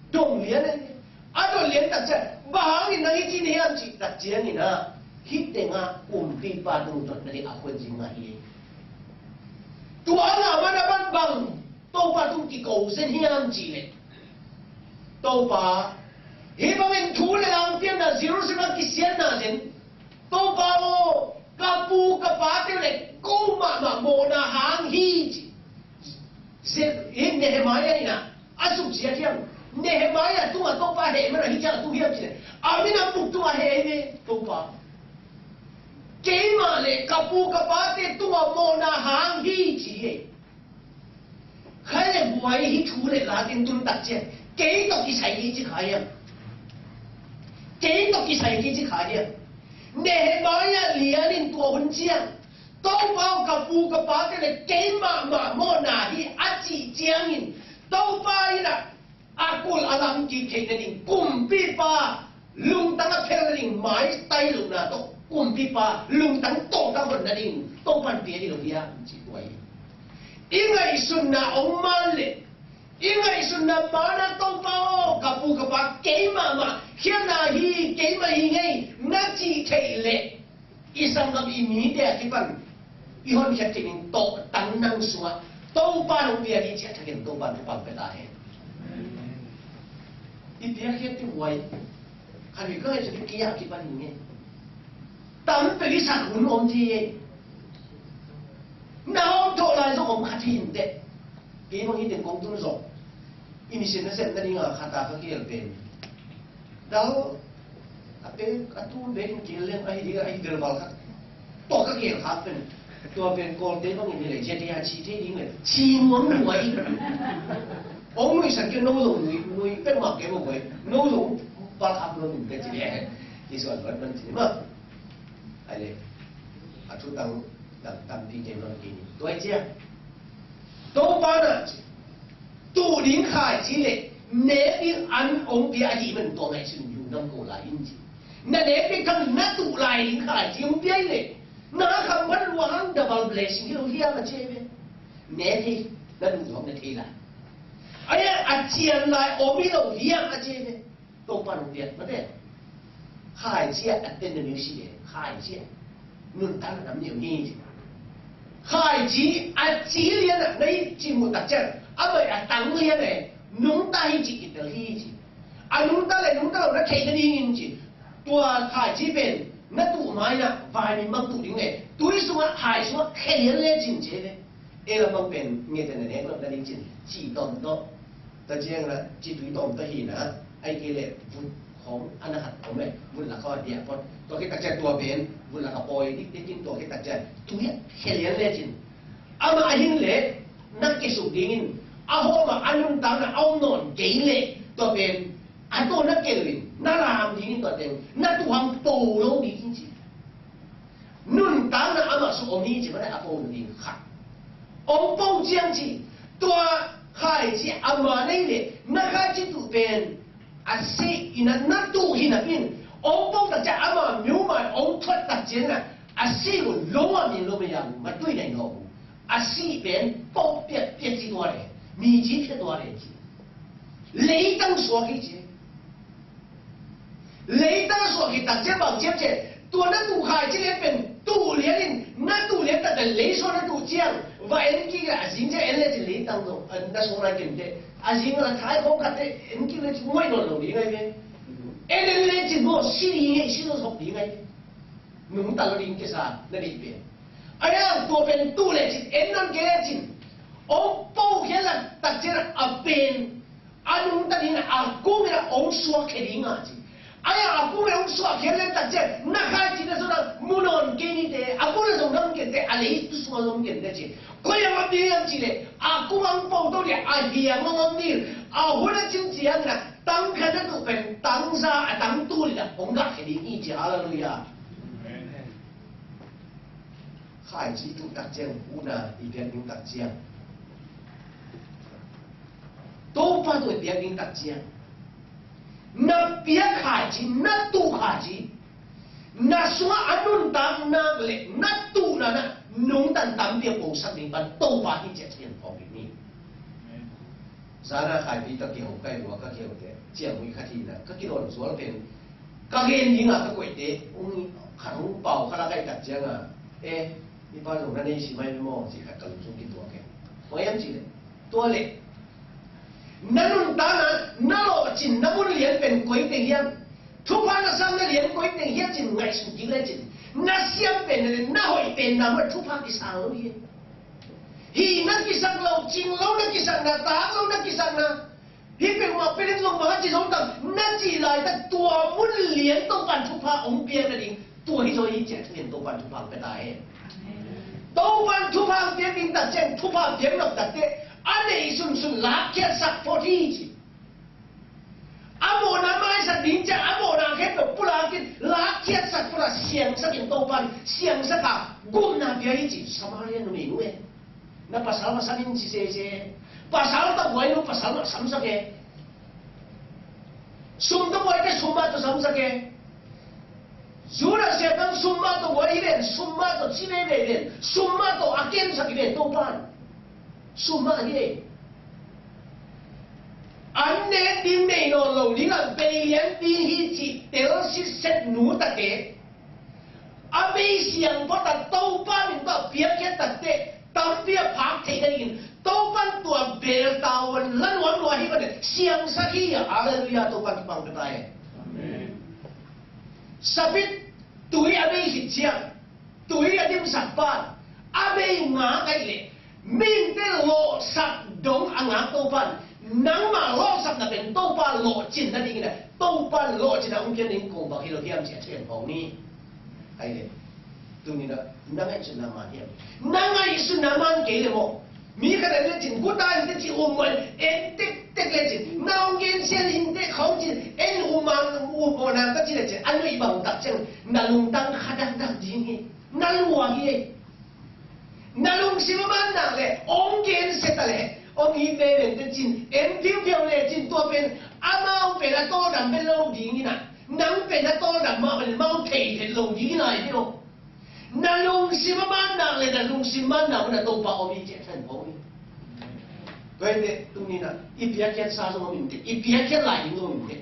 dong lian a hi. A dong lian tak ciang bang hangin nang hi ci ni hiam cih tak ciangin a hih tengah kumpipa tungtawh na ding a khuan zing ngah hi. Tua a ngah man a man bang Topa tung kiko zen hiam cih leh Topa hih bangin thu le langpianna Jerusalem a kisianna zen Topa aw ka pu ka pate le ko mahmah mawhna hang hi ci. Zen hi Nehemiah ina a suk ciat hiam? Nehemiah tungah Topa heh mana hi ciang a tung hiam ci le a min a puk tungah heh hi ve Topa. Keimah le ka pu ka pate tungah mawhna hang hi ci hi. Khai le buai hi thu le la tin tun tak ciang kei tawh kisai hi ci kha hiam? Kei tawh kisai hi ci kha hiam? Nehemiah lianin tua hun ciang Topa aw ka pu ka pate le kei mahmah mawhna hi a cih ciangin Topa in a a kulh a lam kik theih nading kumpipa lungtang a phel nading maitai lohna tawh kumpipa lungtang tawh ka hon nading Topan pia hi lo hiam ci tua hi. I ngaihsutna ong man le i ngaihsutna mana Topa aw ka pu ka pa keimahmah khiatna hi keimah hi ngei na cih theih leh i sanggam i mite a kipan i honkhiat kei ning tawh tang nang sungah Topa nong pia hi ciah thakin Topa nong pang pia ta hen. I piakkhiat ti huai khan i kai cun i kiah kipan hi nge. Tam pek i sak hun om thei e. Na om thawh lai zong om kha thei in teh. Kei bang hi teng kong tun zong i mission na sem na ding a khata ka kiel pen dal a pe a tu be in kiel leng ahi ding ahi del bal khat. Tua ka kiel khat pen tua pen Kawlte bang in hi le zia ding a chi thei ding le chi nuam nuai. Ong nuai san ke no zong nuai nuai pek mak ke mo koi no zong bal khat nuam nuai ke chi le. Ki suan ban ban chi ma. Ai le a thu tang dang tampi kei mah kei ni. Tua i cia Topa na ci tuh ding khai ci le nek ding an ong pia ahi man tua ngai sin yu nam ko lai in ci. Na nek ding kan na tuh lai ding khai ci ong pia i le na kham phan lua hang double blessing hi lo hiam a ci ve. Nek hi na duh zong na thei lai. Ai a cian lai om hi lo hiam a ci ve. Topa nong piak mate. Khaicia a ten na music e khaicia. Nuntakna nam niam hi ci. Khaici a ci lian ah na i ci muh tak ciang, amah a tang lian e, nungta hi ci kitel hi ci. A nungta le nungta lo na theih nadingin ci. Tua khaici pen na tuh mai-in ah vaimin bang tuh ding le, tui sungah, khai sungah khia lian le cin ci ve. Ei lam bang pen ngetna nek lohna ding cin, ci tawm tawh. Tua ciangin ah ci tui tawm tawh hi-in ah, ahih kei leh vut khawng a na khat om e, vut lak khawng a diah phot. Tua khit tak ciang tua pen vut lak a pawi dikdik in, tua khit tak ciang tui ah khia lian le cin. Amah a hin leh na kisuk dingin, a hawm ah a nuntakna a om nawn kei leh, tua pen a tawh na kel in, na lam dingin tua teng, na tuh hang po lo ding hi ci. Nuntakna amah sung om hi ci mah leh a po lo ding khat. Om po ciang ci, tua khaici amah nei leh, na khaici tuh pen, a si in ah na tuh hi napi-in, om po tak ciang amah miumai om thuat tak ciang ah, a si lo a mi lo maya, ma tui nai lo. A si pen po piak piak ci tua le, mi ci piak tua le ci. Leitang suak hi ci. Leitang suak hi tak ciang bang ciam ci. Tua na tuh khaici lian pen tuh lian in, na tuh lian tak ciang leisuan na tuh ciang, va en kik a zing ciang en le cin leitang zong, a, na suak lai ken te. A zing a thai khawng khat te en kik le cin nguai nawn lo ding ai ve. En en le cin maw si ding ai, si lo sok ding ai. Nungta lo ding kisa na deih pen. A yang tua pen tuh le cin, en nawn kei le cin. Om po khia lak tak ciang a pen a nungta ding a kung in a om suak khia ding a ci. A yang a kung in a om suak khia le tak ciang na khaici na zong a mu nawn kei ni te, a kung in a zong na om kei te, a lei tu sung a zong kei te ci. Koi a om ding a ci le, a kung a om po to ding a hiang a om ding. A hun a cin ciang na tang khat na tuh pen tang za a tang tul in a om gah khia ding hi ci. Halleluiah. Amen. Khaici tuh tak ciang, una i piak ding tak ciang, Topa tawh i piak ding tak ciang, na piak khaici, na tuh khaici, na sungah a nuntak nak leh na tuhna na nungtan tampi a posak ding pan Topa hi ci a ci pian phawk ding hi. Zana khaipi ka kiho kai lua ka kiho te ciang hui khat hi na ka kilawn zual pen ka gen ding a ka koih te ung khat ung pau khat a kai tak ciang a, e, i pa zong na nei si mai maw ci khat ka lung sung kituak e. Koi am ci le, tua le, na nuntakna na lawhcin na mun lian pen koi teng hiam? Thupha na sam na lian koi teng hiam cin ngaihsun kik le cin. Na siam pen na hoih pen na mah thupha kisang lo hi. Hih na kisak lo, cing lo na kisakna, tak lo na kisakna. Hih peuhmah pen in zong bang a ci zong tam, na cih laitak tua mun lian Topan thupha hong piak nading, tua hi zaw hi ciah thu in Topan thupha hong pia ta hen. Topan thupha hong piak ding tak ciang thupha piak lo tak teh, a neih sunsun lakkhiatsak phot hi ci. A mawhna maisak ding ciang, a mawhna khempeuh pulak in, lakkhiatsak pulak, siangsak in Topan, siangsak a, gupna pia hi ci, Samaria numei nu e. Na pasal, pasal in ci sese. Pasal tawh buai lo, pasal mah samsak e. Sum tawh buai te, sum mah tawh samsak e. Judas Iskariot sum mah tawh buai hi ven, sum mah tawh ci veve ven, sum mah tawh a kensak hi ven Topan. Sum mah hi e. An nek ding nei nawn lo ding a bei lian ding hi cih tel sitset nu tate. A bei siang phot a Topa min tawh piakkhiat tak teh tampi a phak theih nadingin Topan tua beel tavuan la nuam lua hi mah teh siangsak hi a, halleluiah, Topan thupha hong pia ta hen. Amen. Sapit tui a bei khit ciang, tui a dimsak pan a bei ngak ahih leh, mihingte lawhsak dong a ngak Topan, nangmah lawhsakna pen Topa lawhcin nadingin a, Topan lawhcin a hong piak ding kong bang hi lo hiam ci a thu en phawk ni. Ahih leh, tuni-in a, na ngaihsutna man hiam? Na ngaihsutna man kei leh maw, mi khat en lecin, guta in teci um maw, en tektek lecin, na hong gensia in tek khawng cin, en um man, um maw na ka ci lecin, a nuih bang tak ciang na lungtang kha dakdak ding hi. Na lua hi. Na lungsim a man nak leh hong gensia ta leh hong it veve in tecin, en phiupiau lecin tua pen amau pen a tawldam pen lo ding in a, nang pen a tawldam mah pen amau thei pen lo ding in a hi lo. Na lungsim a man nak leh na lungsim man nak un a Topa om hi ci a thu en phawk ni. Tua hi teh tuni-in a i piakkhiatsa zong om in teh, i piakkhiat lai ding zong om in teh.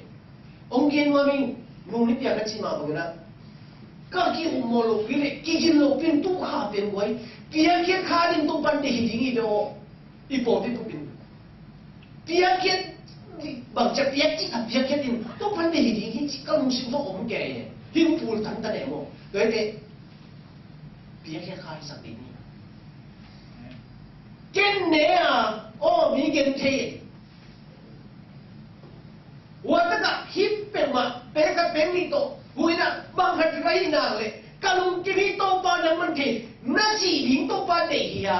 Hong gen nuam ing, nung ni piak a ci mah bangin a, Ka ki-um maw lo pi le, kigin lo pi in tu kha pen guai. Piakkhiat kha ding Topa'n deih hi ding hi ve aw. I pawlpi bup in. Piakkhiat, bangcia piak cih kha piakkhiat in Topa'n deih hi ding hi ci ka lungsim tawh om kei. Hih phul tantan e maw. Tua hi teh. Piakkhiat kha hi sak ding hi. Ken ne a, aw mi gen thei. Ua takah hih peuhmah pek a pek nih tawh huhna bang khat ka hih nak leh ka lungkim hi Topa nangman thei na cih ding Topa deih hi a.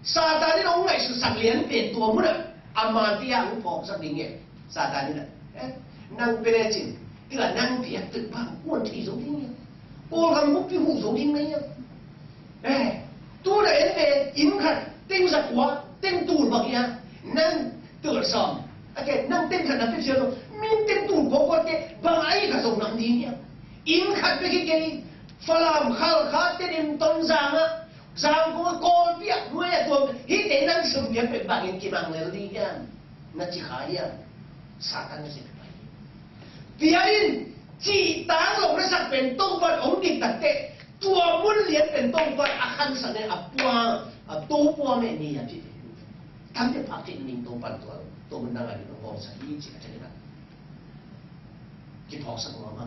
Satan in hong ngaihsutsak lian pen tua munah a mante ah hong phawksak ding e. Satan in ah, eh, nang pe lecin tua nang piak peuh bang kuan thei zo ding e. Kawlgam bukpi huh zo ding na hiam? Eh, tu na en ve inn khat teng zakua teng tul bang hiam? Nang tul sawm a ke nang teng khat na pe sia lo. Min teng tul kua kua te bang a inn khat zong nam ding hiam? Inn khat pe ki kei Falam, Khalkha, Tedim, Tonzang ah, Zangkong ah, Kawlpi ah, nuai a tuam hih te nang sum piak peuh bangin kimang lel ding hiam? Na ci kha hiam? Satan na ci kha hiam? Pia in cih tang lo na sak pen Topa'n hong dik tak teh tua mun lian pen Topa'n a khansak ne a pua a to pua me ni a ci. Tam te phak cih ning Topa'n tua tua mun dang a ding hong bawlsak hi ci a ci a. Kiphawksak mahmah.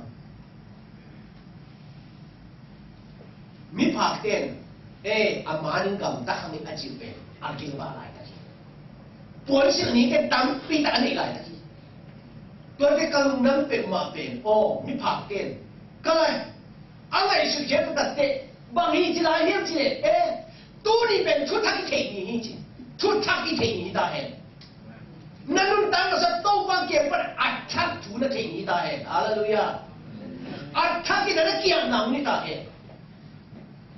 Miphakte'n, eh, a manin gamta hang in a cih pen a gilvah laitak hi. Puansilh ni ken tampi tak a neih laitak hi. Tuate ka lungdam peuhmah pen, aw, miphakte'n ka lai a ngaihsut khiat taktak teh bang hi ci lai hiam cih leh, eh, tuni pen thuthak i theih ni hi ci. Thuthak i theih ni hi ta hen. Na nuntak masa Topa kiang pan a thak thu na thei ni ta hen. Halleluiah. A thak in a na kiang nang ni ta hen.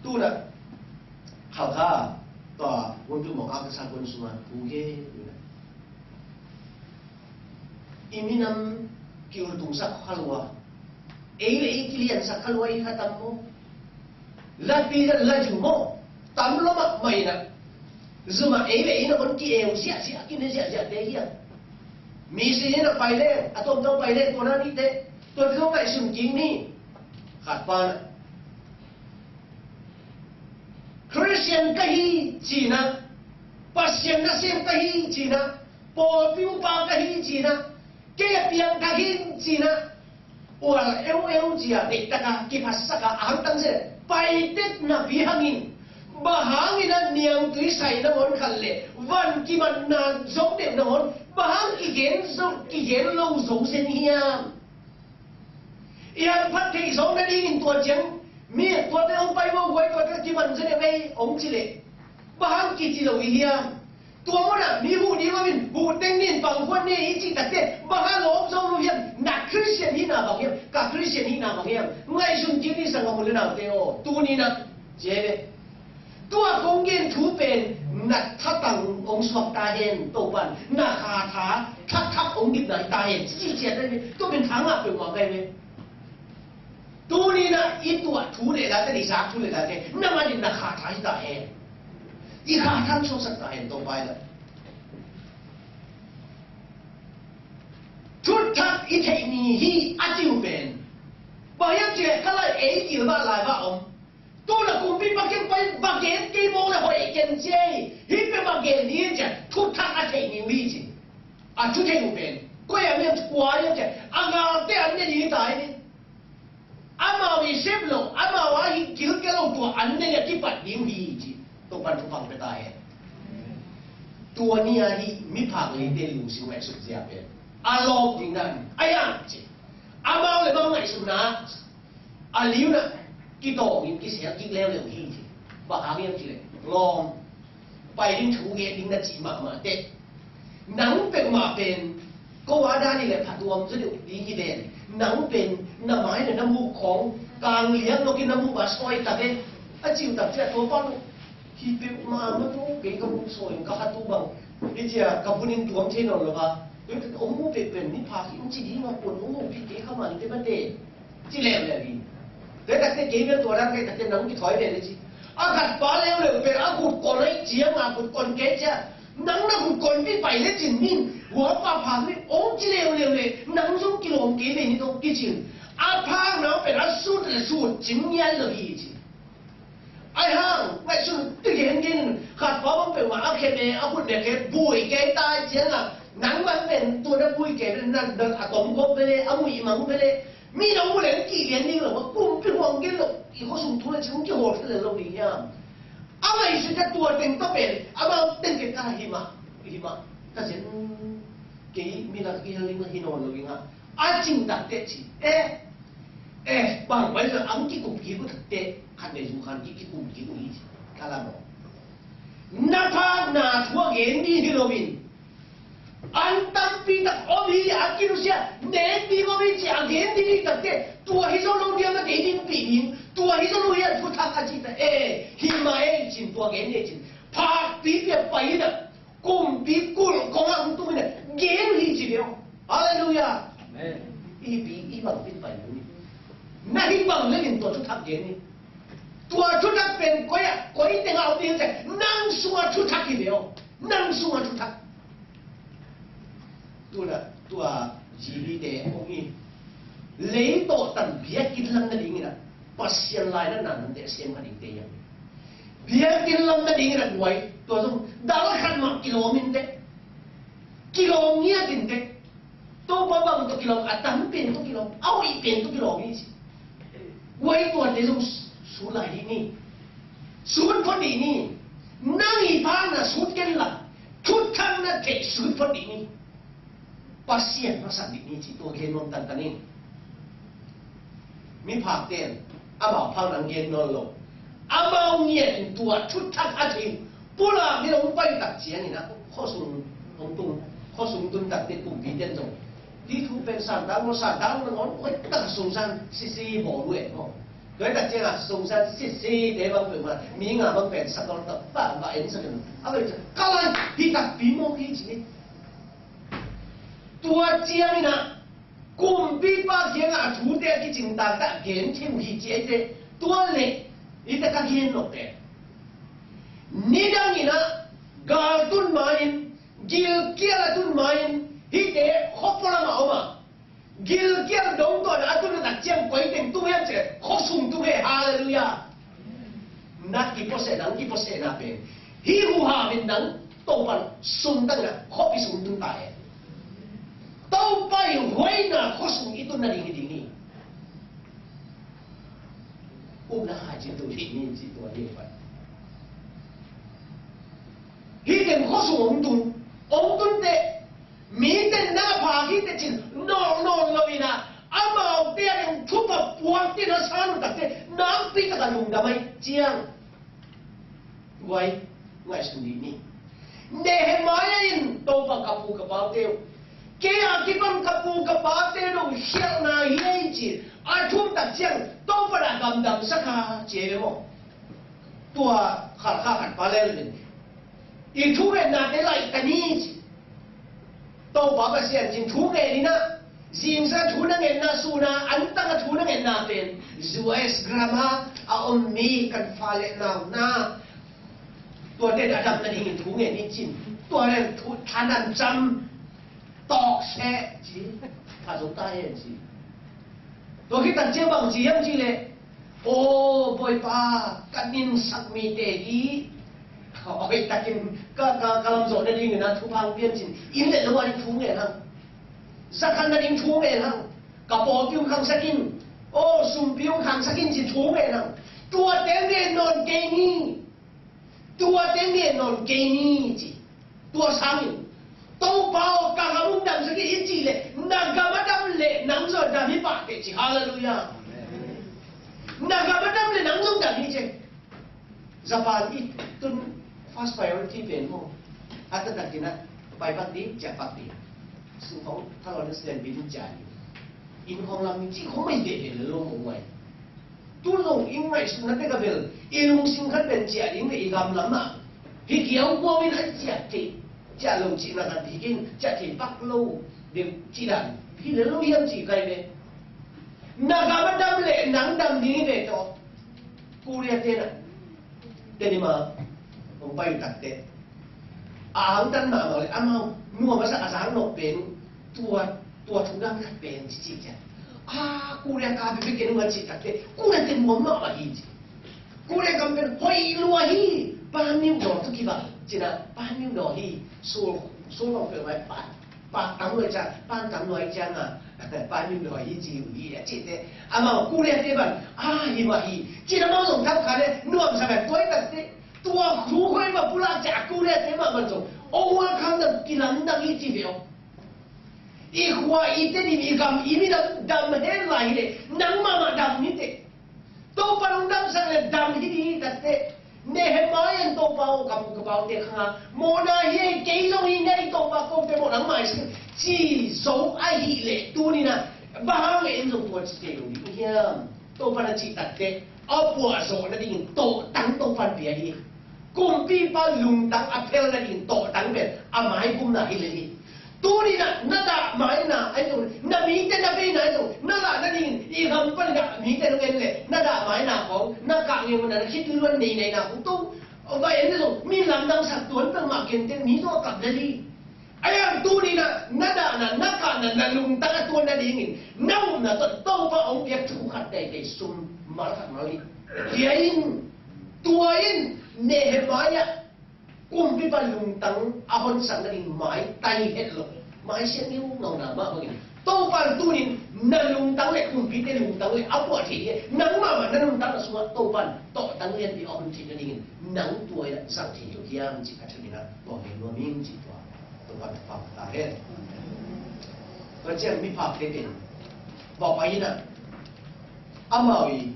Tu na Khalkha tua wontu mong a ka sa kun suma thu ke tu na. I minam ki ultung sak khalua. Ei le ei kilian sak khalua i khatam mo. Lapi la la ju mo. Tam lo mak mai na. Zuma ei le ei na kon ki eu zia zia ki ne zia zia te hia. Mi si ni na pai le, a tom tom pai le ko na ni te. Tua te zong ngaihsun king ni. Khat pa na. Christian ka hi ci na. Pasian na sem ka hi ci na. Pawlpi upa ka hi ci na. Kei a piang ka hi ci na. Ual eu eu cia deihtaka kiphatsaka a hangtang se paitet napi hangin bang hangin a niangtui sai nangawn khat le van kimatna zong deuh nangawn bang hang kigen zo kigen lo zo zen hiam? I hangphat theih zong nadingin tua ciang mi tuate hong pai mawh huai tuate kiman zen deuh ei hong ci leh bang hang kici lo i hiam? Tua munah mi huh ding om in huh teng nin pangkhuan ni i cih takte bang a lawm zo lo hiam? Na Christian hihna bang hiam? Ka Christian hihna bang hiam? Ngaihsun kik ni sanggam u le naute aw, tuni na cia ve. Tua kong gen thu pen na thatang hong suak ta hen, Topan na kha tha thakthak hong dipna hi ta hen, ci ciat ve. Tua pen tha ngah peuhmah kai ve. Tuni na i tuah thu le late, i zak thu le late na manin na kha tha hi ta hen. I kha tha suaksak ta hen Topa i la. Thutthak i theih ni hi a ci uh pen bang hiam cih leh ka lai ei kil bah lai bah om. Tu na kumpi pakin pai bah gen kei mawk le hoih ken cia hi. Hih pen bah gen ni hi cia thutthak a theih ni uh hi ci. A thu theih uh pen koi a miam kua hiam cia a ngalte an ne ni hi ta hi. Amau i sep lo, amau a hi kilkel lo tua an nei a kipat ding hi ci. Topan thupha pia ta hen. Tua ni a hi miphak leite lungsim ngaihsut zia pen a lawp ding dan a yang ci. Amau le bang ngaihsutna a liuna kitawngin kisel kik leuleu hi ci. Bang hang hiam ci le lawm. Pai ding thu ngen ding na cih mahmah teh. Nang peuhmah pen ko a dan i le phatuam zaw deuh ding hi ven. Nang pen na mai le na muk khawng kang liang lokin na muk a sawi ta ve. A ciu tak ciah tua pan hi peuhmah ma tu kei ka muk sawi ka khatu bang hi cia ka bunin tuam thei nawn lo va. Tua om mu peuh pen mi pha hi um ci ding ma puan om mu pi kei ka man te ma te. Ci leuleu hi. Kei takte kei bel tua dang kei takte nang kithawi ve le ci. A khat pa leuleu pen a kut kon aih ciang a kut kon kei cia. Nang na kut kon pi pai le cin min hua pa pha mi ong ci leuleu le nang zong kilawm kei ve ni tawh kicin. A phak nang pen a sut le sut cing ngiat lo hi ci. Ai hang ngaihsun ti gen gen khat pa bang peuhmah a khe me a khut me khe bui kei tai ciang a nang bang pen tua na bui kei na na a tom gop vele a mui mang vele mi nang mu leng ki gen ding lo kumpi huang gen lo i kho sung thu le cing ki hol thei lo ding hiam. A ngaihsut a tua teng tawh pen amau teng kei ka hi mah hi mah ka zen kei mi lak i hal ding hi nawn lo ding a a cing tak teh ci eh. Eh, bang pai sa ang kikum kikum te khat nei zu khan ki kikum kikum hi. Kala mo. Na pha na thua gen ni hi lo min. An tam pi tak om hi a kinusia ne pi mo mi ci a gen ni tak te tua hi zo lo dia ma te din pi din tua hi zo lo ya thu thak a ci ta eh hi ma eh cin tua gen ni cin. Phak pi pia pai na. Kumpi kulh kong a hong tung in a gen hi ci deuh. Halleluiah. Amen. I pi i bang pin pai ni. Na hi bang le in tua thuthak gen ni. Tua thuthak pen koi a koi teng a om ding te nang sunga thuthak hi deuh. Nang sunga thuthak. Tuna tua G B te ong i lei tawh tan biakinn lam na ding ina Pasian lai na nan te siam kha ding te yang biakinn lam na ding ina buai tua zong dal khat mah kilawm in te kilawm ngiat in te Topa bang tawh kilawm a tam pen tawh kilawm a hoih pen tawh kilawm i ci. Buai tua te zong sut lai dih ni. Sut phot dih ni. Nang i pha na sut ken la. Thutthang na theih sut phot dih ni. Pasian masak dih ni ci tua gen nuam tantan in. Mi phak ten amau phak nang gen nawn lo. Amau ngiat in tua thutthang a thei. Pulak ni hong pai tak ciangin a khuasung hong tung khuasung tun tak te kumpi ten zong. Hi thu pen santang lo santang lo ngon koi tak sungsan sisi bawl uh e maw. Tua hi tak ciangah sungsan sisi te bang peuhmah mi nga bang pen sak dawr tak bang bang en sak in a bai ciang ka lai hi takpi mawk hi ci ni. Tua ciangin ah kumpipa kiangah a thute a kicing taktak gen thei uh hi ci eite tua leh hite ka gen loh pen nidangin ah gal tun ma-in gilkial a tun ma-in hite khuapua lamah om ah Gilkial dong tawh na a tun a tak ciang koi teng tung hiam cih leh khuasung tung he. Halleluiah. Na kipuasehna ang kipuasehna pen hih huham in nang Topa sung tangin a khuapi sung tung ta he. Topa i huaina khuasung i tun nading hi ding hi. Upna hai cin tung hi ni cih tua hi pai. Hih teng khuasung hong tung hong tun teh Mite na pha hi teh cin nawn nawn lo in ah amaute a ding thupha puak te na sa lua tak teh nakpi takin lungdam ahih ciang guai ngaihsun dih ni. Nehemiah in Topa ka pu ka paute uh kei a kipan ka pu ka pate dong khialhna hi ei ci a thum tak ciang Topa na gamdam sak a ci ei maw? Tua khalkha khat pa lel in i thungetnate laih ta ni ci. Topa Pasian cin thungen in ah zingsa thu na ngetna sun a antang a thu na ngetna pen U S grammar a om mi kan fale nauna tuate a dam nadingin thungen in cin tua lel thu thanan cam tawk seh ci. Pha zo ta hen ci. Tua khit tak ciang bang ci hiam cih leh aw Bawipa ka ninsak mite hi. Awi takin ka ka ka lamzawh nadingin a thupha hong pia in cin inn le lo a ding thu ngen hang. Zakhan nading thu ngen hang. Ka pawlpi hong khangsak in. Aw sumpi hong khangsak in cin thu ngen hang. Tuate ngen nawn kei ni. Tuate ngen nawn kei ni ci. Tua sangin Topa aw ka gam hong damsak in i cih leh na gam a dam leh nang zong a dam hi pah teh ci. Halleluiah. Na gam a dam leh nang zong dam hi ci. Japan i tun first priority pen maw a taktakin a pai pak ding ciah pak ding. Sung khong thalawh na student bin ciah ding. Inn khong lam cih khong mai deh deh lel lo maw uai. Tu lo i ngaihsutna bek a bel i lungsim khat pen ciah ding le i gam lamah hi kiau kuamin a ciah thei ciah lo cihna khat hi kei ciah thei pak lo deuh cih dan hi le lo hiam cih kai ve. Na gam a dam le nang dam ding hi ve tawh Korea te na Denima hong pai uh takteh a angtan mahmah le amau nuam a sak a zang nawh pen tua tua thu dang khat pen cicih cian A, Korea ka bia bia ken uh a cih takteh, Korea te nuam mahmah hi ci. Korea gam pen hoih lua hi. Panmyo daw tawh kibang ci-in ah, Panmyo daw hi. Seoul, Seoul bang peuhmah hi. Pa, pa tam lua hi ciang, pan tam lua hi ciang a, Panmyo daw hi ci uh hi a cih teh, amau Korea te bang a, hi mah hi ci-in amau zong tawh kha leh nuamsa bek. Tua hi takteh, tua khu hoih mah pulak ciang a, Korea te mah bang zong, ong welcome, na kilamdang hi ci ve aw. I khua, i tedim, i gam, i minam dam hen lai hi leh, nang mahmah dam hi teh. Topa hong damsak leh dam hi ding hi takteh. Nehemiah in, Topa aw, ka pu ka paute khang a mawhna hi ei, kei zong hi ngai, Topa, kote mawh nangmah hi sih, ci zo ahih leh tuni-in ah, bang hang leh en zong tua ci thei lo ding hiam? Topa na cih takteh, a puahzawh nadingin tawhtang Topa in pia hi. Kumpipa lungtang a phel nading tawhtang pen a maigumna hi lel hi. Tuni-in ah na dah maina ahi zong, na mite na veina ahi zong, na lah nadingin i gam panin ah mite nong en leh, na dah maina khawng, na kah ngei manin na khitui luan neineina khawng, tua va en leh zong, mi lamdangsak tuan peuhmah kei teh, mi zong a kap lel hi. Ahi hang tuni-in ah na dahna, na kahna, na lungtang a tuan nadingin na upna tawh Topa hong piak thu khat teitei, sum mal khat mal nih pia in. Tua in Nehemiah kumpipa lungtang a honsak nading maitai het lo, maisiat ni uh ngauna mah bangin, Topa in tuni-in na lungtang leh kumpite lungtang leh a puah thei hi. Nang mahmah na lungtang a sungah Topa in tawhtang lianpi a hon theih nadingin nang tua in ah zang thei lo hiam cih a thu-in ah bawng nuam ing cih tua. Topa thupha ta hen. Tua ciang miphakte pen va pai in ah, amau i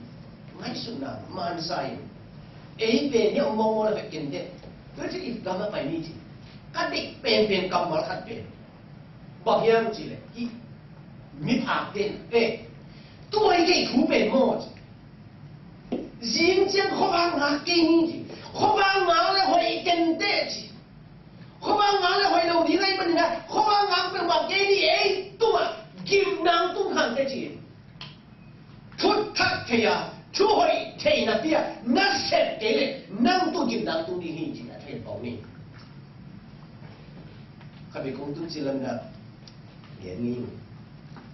ngaihsutna mansa in, ei pen hi a om mawngmawng leh ken teh, tua ciang i gam ah pai ni ci. Ka deih penpen kammal khat pen bang hiam cih leh, hih miphakte in, eh, tua hi kei thu pen maw ci. Zing ciang khuavak ngak kei ni ci. Khuavak ngak leh hoih ken teh ci. Khuavak ngak leh hoih lo ding ahih manin ah, khuavak ngak peuhmah kei ni, ei tungah gimna tung hang teh ci. Thuthat thei a, thu hoih theihna pi a na sep kei leh nang tung gimna tung ding hi ci-in a thei pau ni. Khat vei kong tun ci lam in ah, gen ni.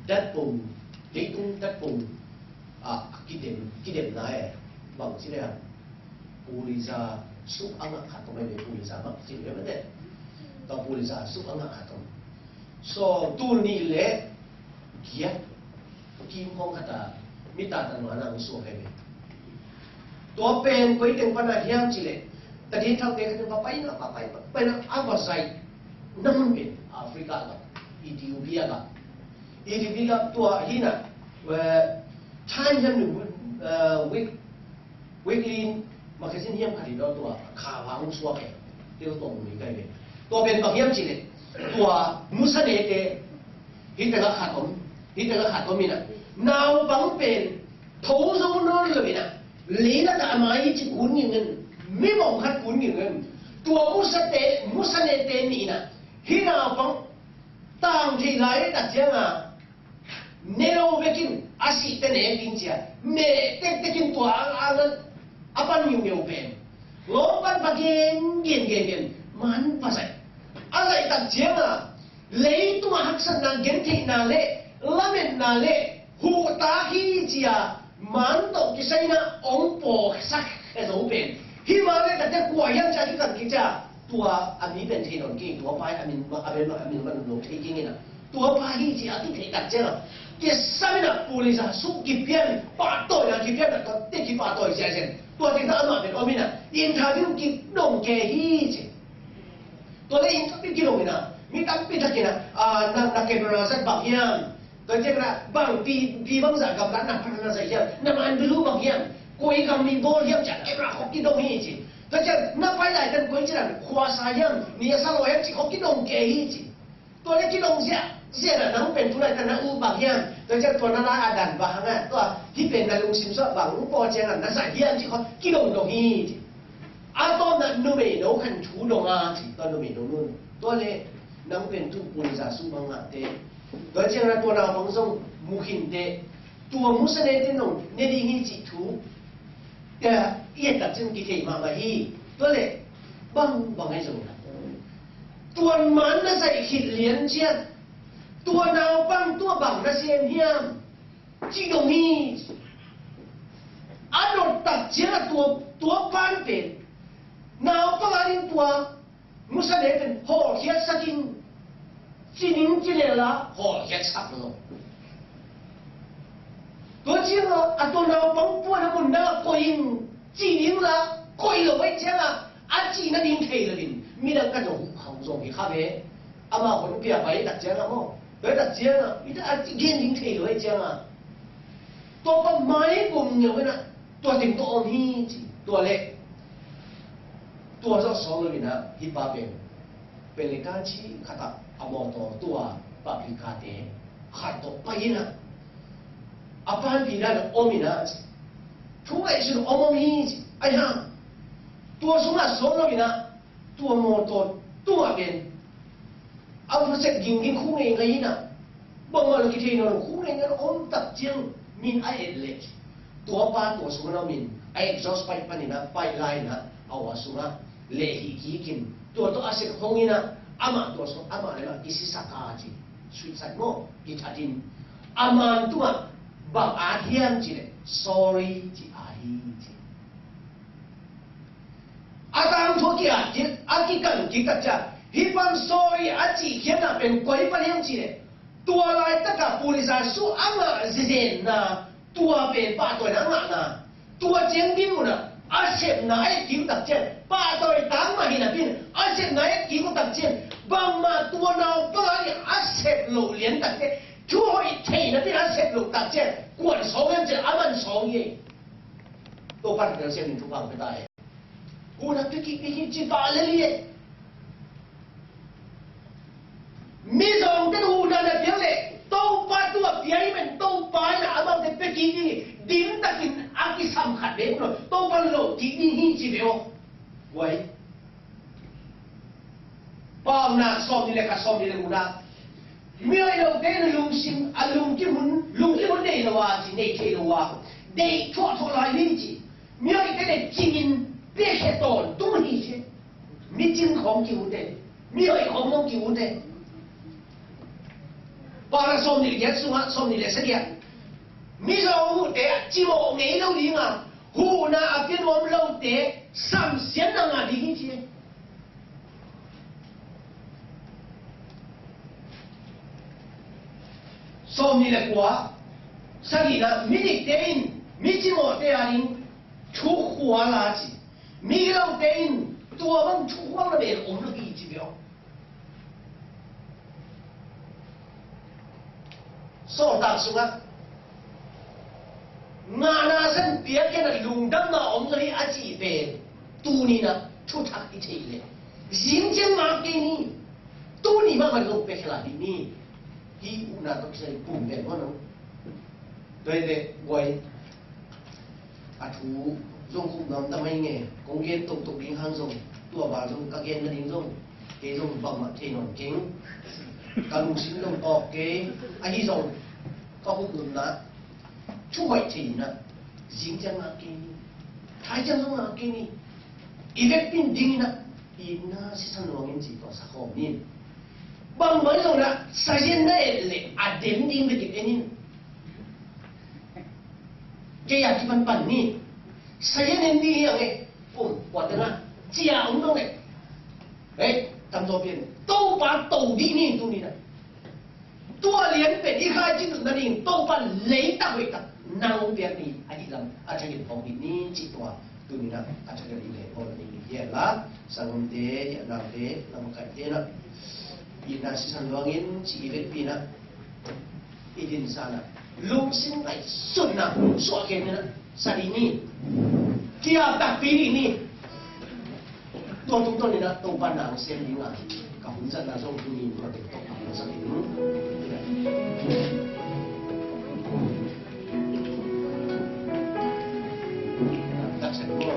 Datpong, leitung datpong a kidem, kidemna e, bang ci leh, Pulitzer suk a ngah khat om ahi ve, Pulitzer mah ci ve mah teh. Tua Pulitzer suk a ngah khat om. So, tul nih leh giat kim khawng khat a mi tangtang mah na hong suak ahi ve. Tua pen koi teng pan a hiam cih leh, Pakistante khat in va pai in ah, va pai, va pai in ah, a va zaih na mun pen Africa gam, Ethiopia gam. Ethiopia gam tua hi in ah, eh, Time hiam, eh, Week, Weekly magazine hiam khat in tua kha va hong suak e. Tua tua mun hi kai ve. Tua pen bang hiam cih leh, tua Musanete, hih teng ah khat om, hih teng ah khat om in ah, naupang pen tho zo nawn lo in ah, lei lakah a mai hi ci kun ngingin, mi bawng khat kun ngingin, tua Musate, Musanete nih in ah, hih naupang tang thei lai tak ciang a, ne lo vekin, a sih teh ne ding ci a, ne tektek in tua a, a, a pan ngiungeu pen, lawm pan va gen gen gen gen, man va zaih. A zaih tak ciang a, leitung a haksatna gentheihna leh lametna leh huhtak hi ci a, man tawh kisai in ah hong pawlsak zo pen. Hih mah leh tak ciang kua hiam ci a kikan kik ciang, tua a mi pen thei nawn kei, tua pa hi a min, a min, a min man lo thei kei in ah, tua pa hi ci a kitheih tak ciang a, kisam in ah Pulitzer suk kipiak, pahtawina kipiak in ah, tua teh kipahtawi ziahziah. Tua teng tawh amah pen om in ah, interview kidong kei hi ci. Tua leh interview kidong in ah, mi tampi tak in ah, ah, na, na camera zat bang hiam? Tua ciang a, bang pi, pi bangzah gamtat na pan na zaih hiam? Na man bilu bang hiam? Koi gam mi bawl hiam ci a, camera khawng kidong hi ci. Tua ciang na pai laitak koi ci dan khuasa hiam, ni a sa lo hiam ci khawng kidong kei hi ci. Tua leh kidong ziahziah a, nang pen tu laitak na ut bang hiam? Tua ciang tua na la a dan bang hang a, tua hih pen na lungsim sungah bang ut pawl ciang a na zaih hiam ci khawng kidong dong hi ci. A tawpna numeino khat thu dong a ci, tua numeino nun. Tua leh nang pen tu Pulitzer suk bang ngah teh. Tua ciang a tua naupang zong mu khin teh. Tua Musanete in zong ne ding hi cih thu, eh, i et tak ciang kitheih mahmah hi. Tua leh bang bang ahi zong, tua man na zaih khit lian ciang, tua naupang tua bang na sem hiam? ci dong hi. A dot tak ciangah tua, tua pan pen naupang a ding tua musa ne pen hawlkhiat sak in, ci ding ci leh la hawlkhiat sak lo. Tua ciangah a tua naupang puan a mun dang a koih in ci ding la koih lo ahih ciangah a cih nading thei lo in midang ka zong hong zong hi kha ve. Amah hong pia pai tak ciangah maw, pai tak ciangah i ta a cih gen ding thei lo ahih ciangah tua pa mai pum ngiau in ah tua teng tawh om hi ci. Tua leh tua zawh sawm lo in ah hih pa pen pen le ka ci khat ah a mawtaw tua public car te khat tawh pai in ah a panpih dan om in ah ci. Thu ngaihsun om om hi ci. Ai hang tua sungah sawm lo in ah tua mawtaw tungah pen a vusek gingging khu ngei ngei in ah bangmah lo kithei nawn lo khu ngei ngei lo om tak ciang min a et leh tua pa tua sungah na om in a exhaust pipe panin ah pipe lai in ah a ua sungah leh hi kik in tua tawh a sek hong in ah amah tua sungah amah le mah kisisak a ci. Suicide maw, kithat in a man tungah bang at hiam ci leh sorry ci a hi ci. A tangthu a ki-at kik a kikan kik tak ciang hih pan sorry a cih khiatna pen koi pan hiam ci leh tua laitakah police a sung a ngah zezenna tua pen pahtawina a ngahna tua ciang din munah a sepna a et kik uh tak ciang pahtawi tang mah hi napi in a sepna a et kik uh tak ciang bangmah tua naupang a ding a sep loh lian tak ciang thu hoih thei napi in a sep loh tak ciang kuan sawng hiam ci leh a man sawng hi. Topa'n tel siamin thupha hong pia ta e. Huhna pia kik ding hi ci pah lel hi e. Mizawngte huhna na piak leh Topa tua pia hi men Topa in ah amaute pia kik ding hi. Dim takin a kisam khat ve lo Topa lo kik ding hi ci ve aw. Guai. Paunak sawmnih le khat sawmnih le gukna. Mihoih lote in lungsim a lungkim hun lungkim hun nei lo a ci nei thei lo a deih thuahthuah lai hi ci. Mihoihte in cingin piakhia tawntung hi ci. Micing khawng ki-ut e. Mihoih khawng zong ki-ut e. Paunak sawmnih le giat sungah sawmnih le sagih ah Mizawng huhte ah cimawh ngei lo ding a huhna a pia nuam lote samsiatna ngah ding hi ci. Sawmnih le kua sagihna midikte in micimawhte a ding thukhual a ci. Migilote in tua bang thukhualna bel om lo hi ci ve aw. Sawltak sungah ngahna san piak in ah lungdamna om zaw hi a cih pen tuni in ah thuthak i theih leh zing ciang ngak kei ni. Tuni mahmah zong piakhia lai dih ni. Hih ukna tawh kisai pum pen maw no. Tua hi leh guai. A thu zong khup nuam ta mai nge, kong gen toktok ding hang zong tua bang zong ka gen nading zong kei zong bangmah thei nawn keng. Ka lungsim zong tawk kei. Ahi zong ka khup nunna thu hoih thei in ah zing ciang ngak kei ni. Thai ciang zong ngak kei ni. I vekpi in ding in ah itna sisan luang in ci tua sa khawm ni. Bangbang zong in ah sazian na et leh a dem ding bek in en in. Kei a kipanpan ni. Sazian en ding hi a ngei. Pum kuate na cia om dong leh ei tamzaw pian Topa to dih ni tuni in ah. Tua lian pen i khai cin nading Topa leitak hoihtak nang hong piak ni ahi lam a thakin hong hi ni cih tua tuni in ah a thakin i leh bawl nading hi hian la. Sanggam te, hiah nang te, lamkai te in ah itna sisan luang in ci i vekpi in ah i dinsan ah lungsim ngaihsutna suah kei in ah sa dih ni. Kiap takpi dih ni. Tua tungtawn in ah Topa na hong sem ding a ka hun zatna zong tuni in tua teng tawh ka hun zat ding. Taksa ko.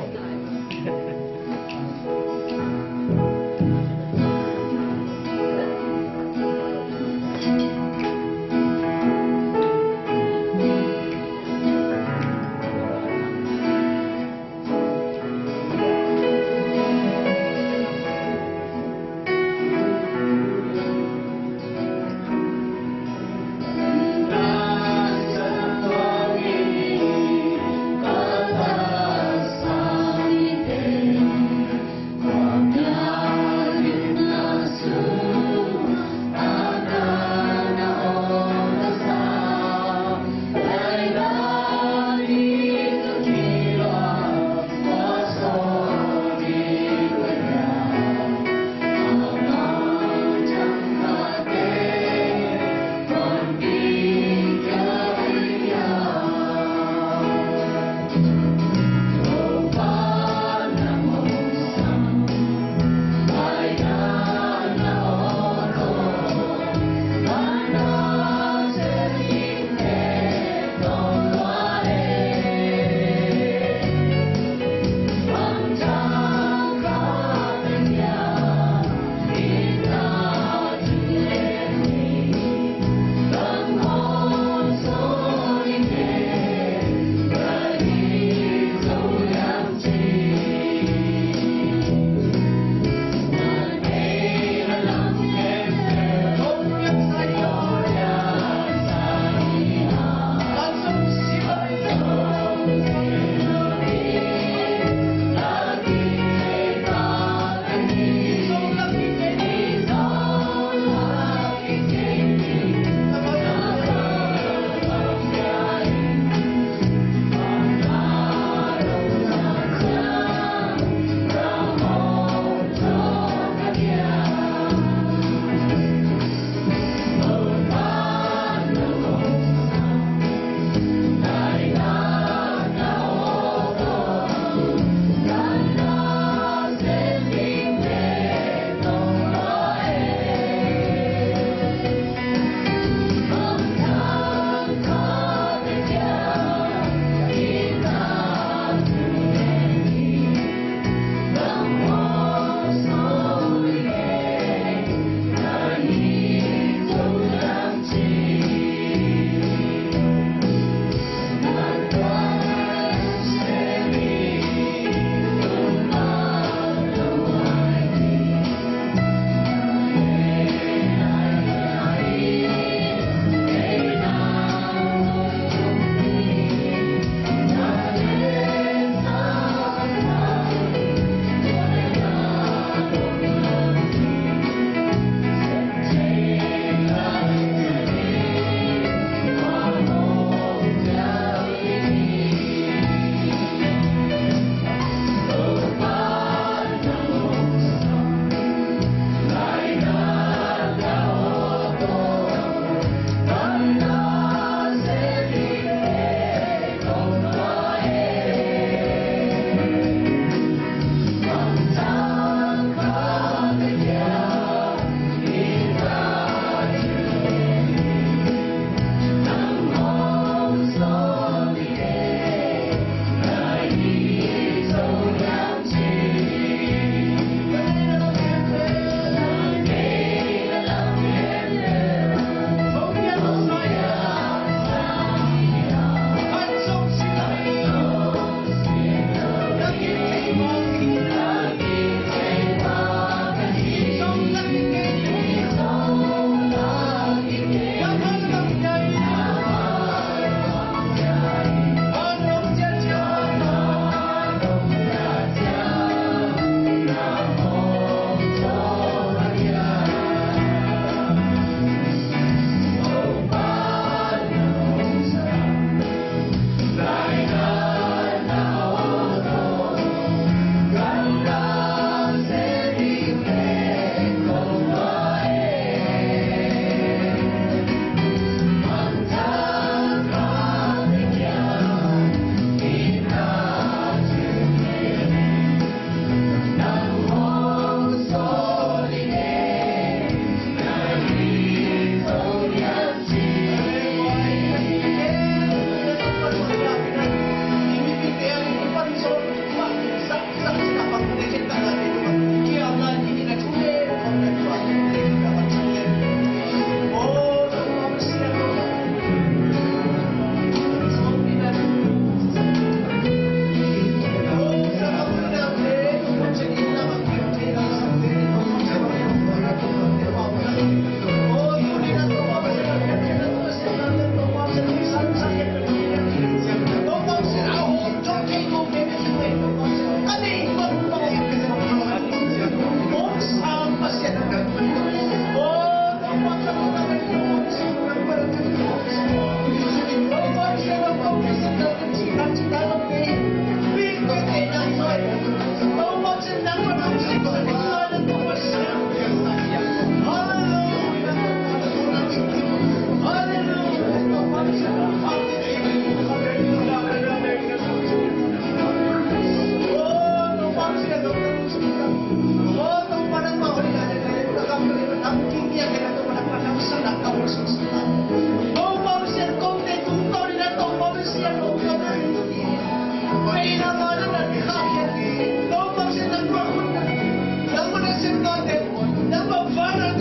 Number one,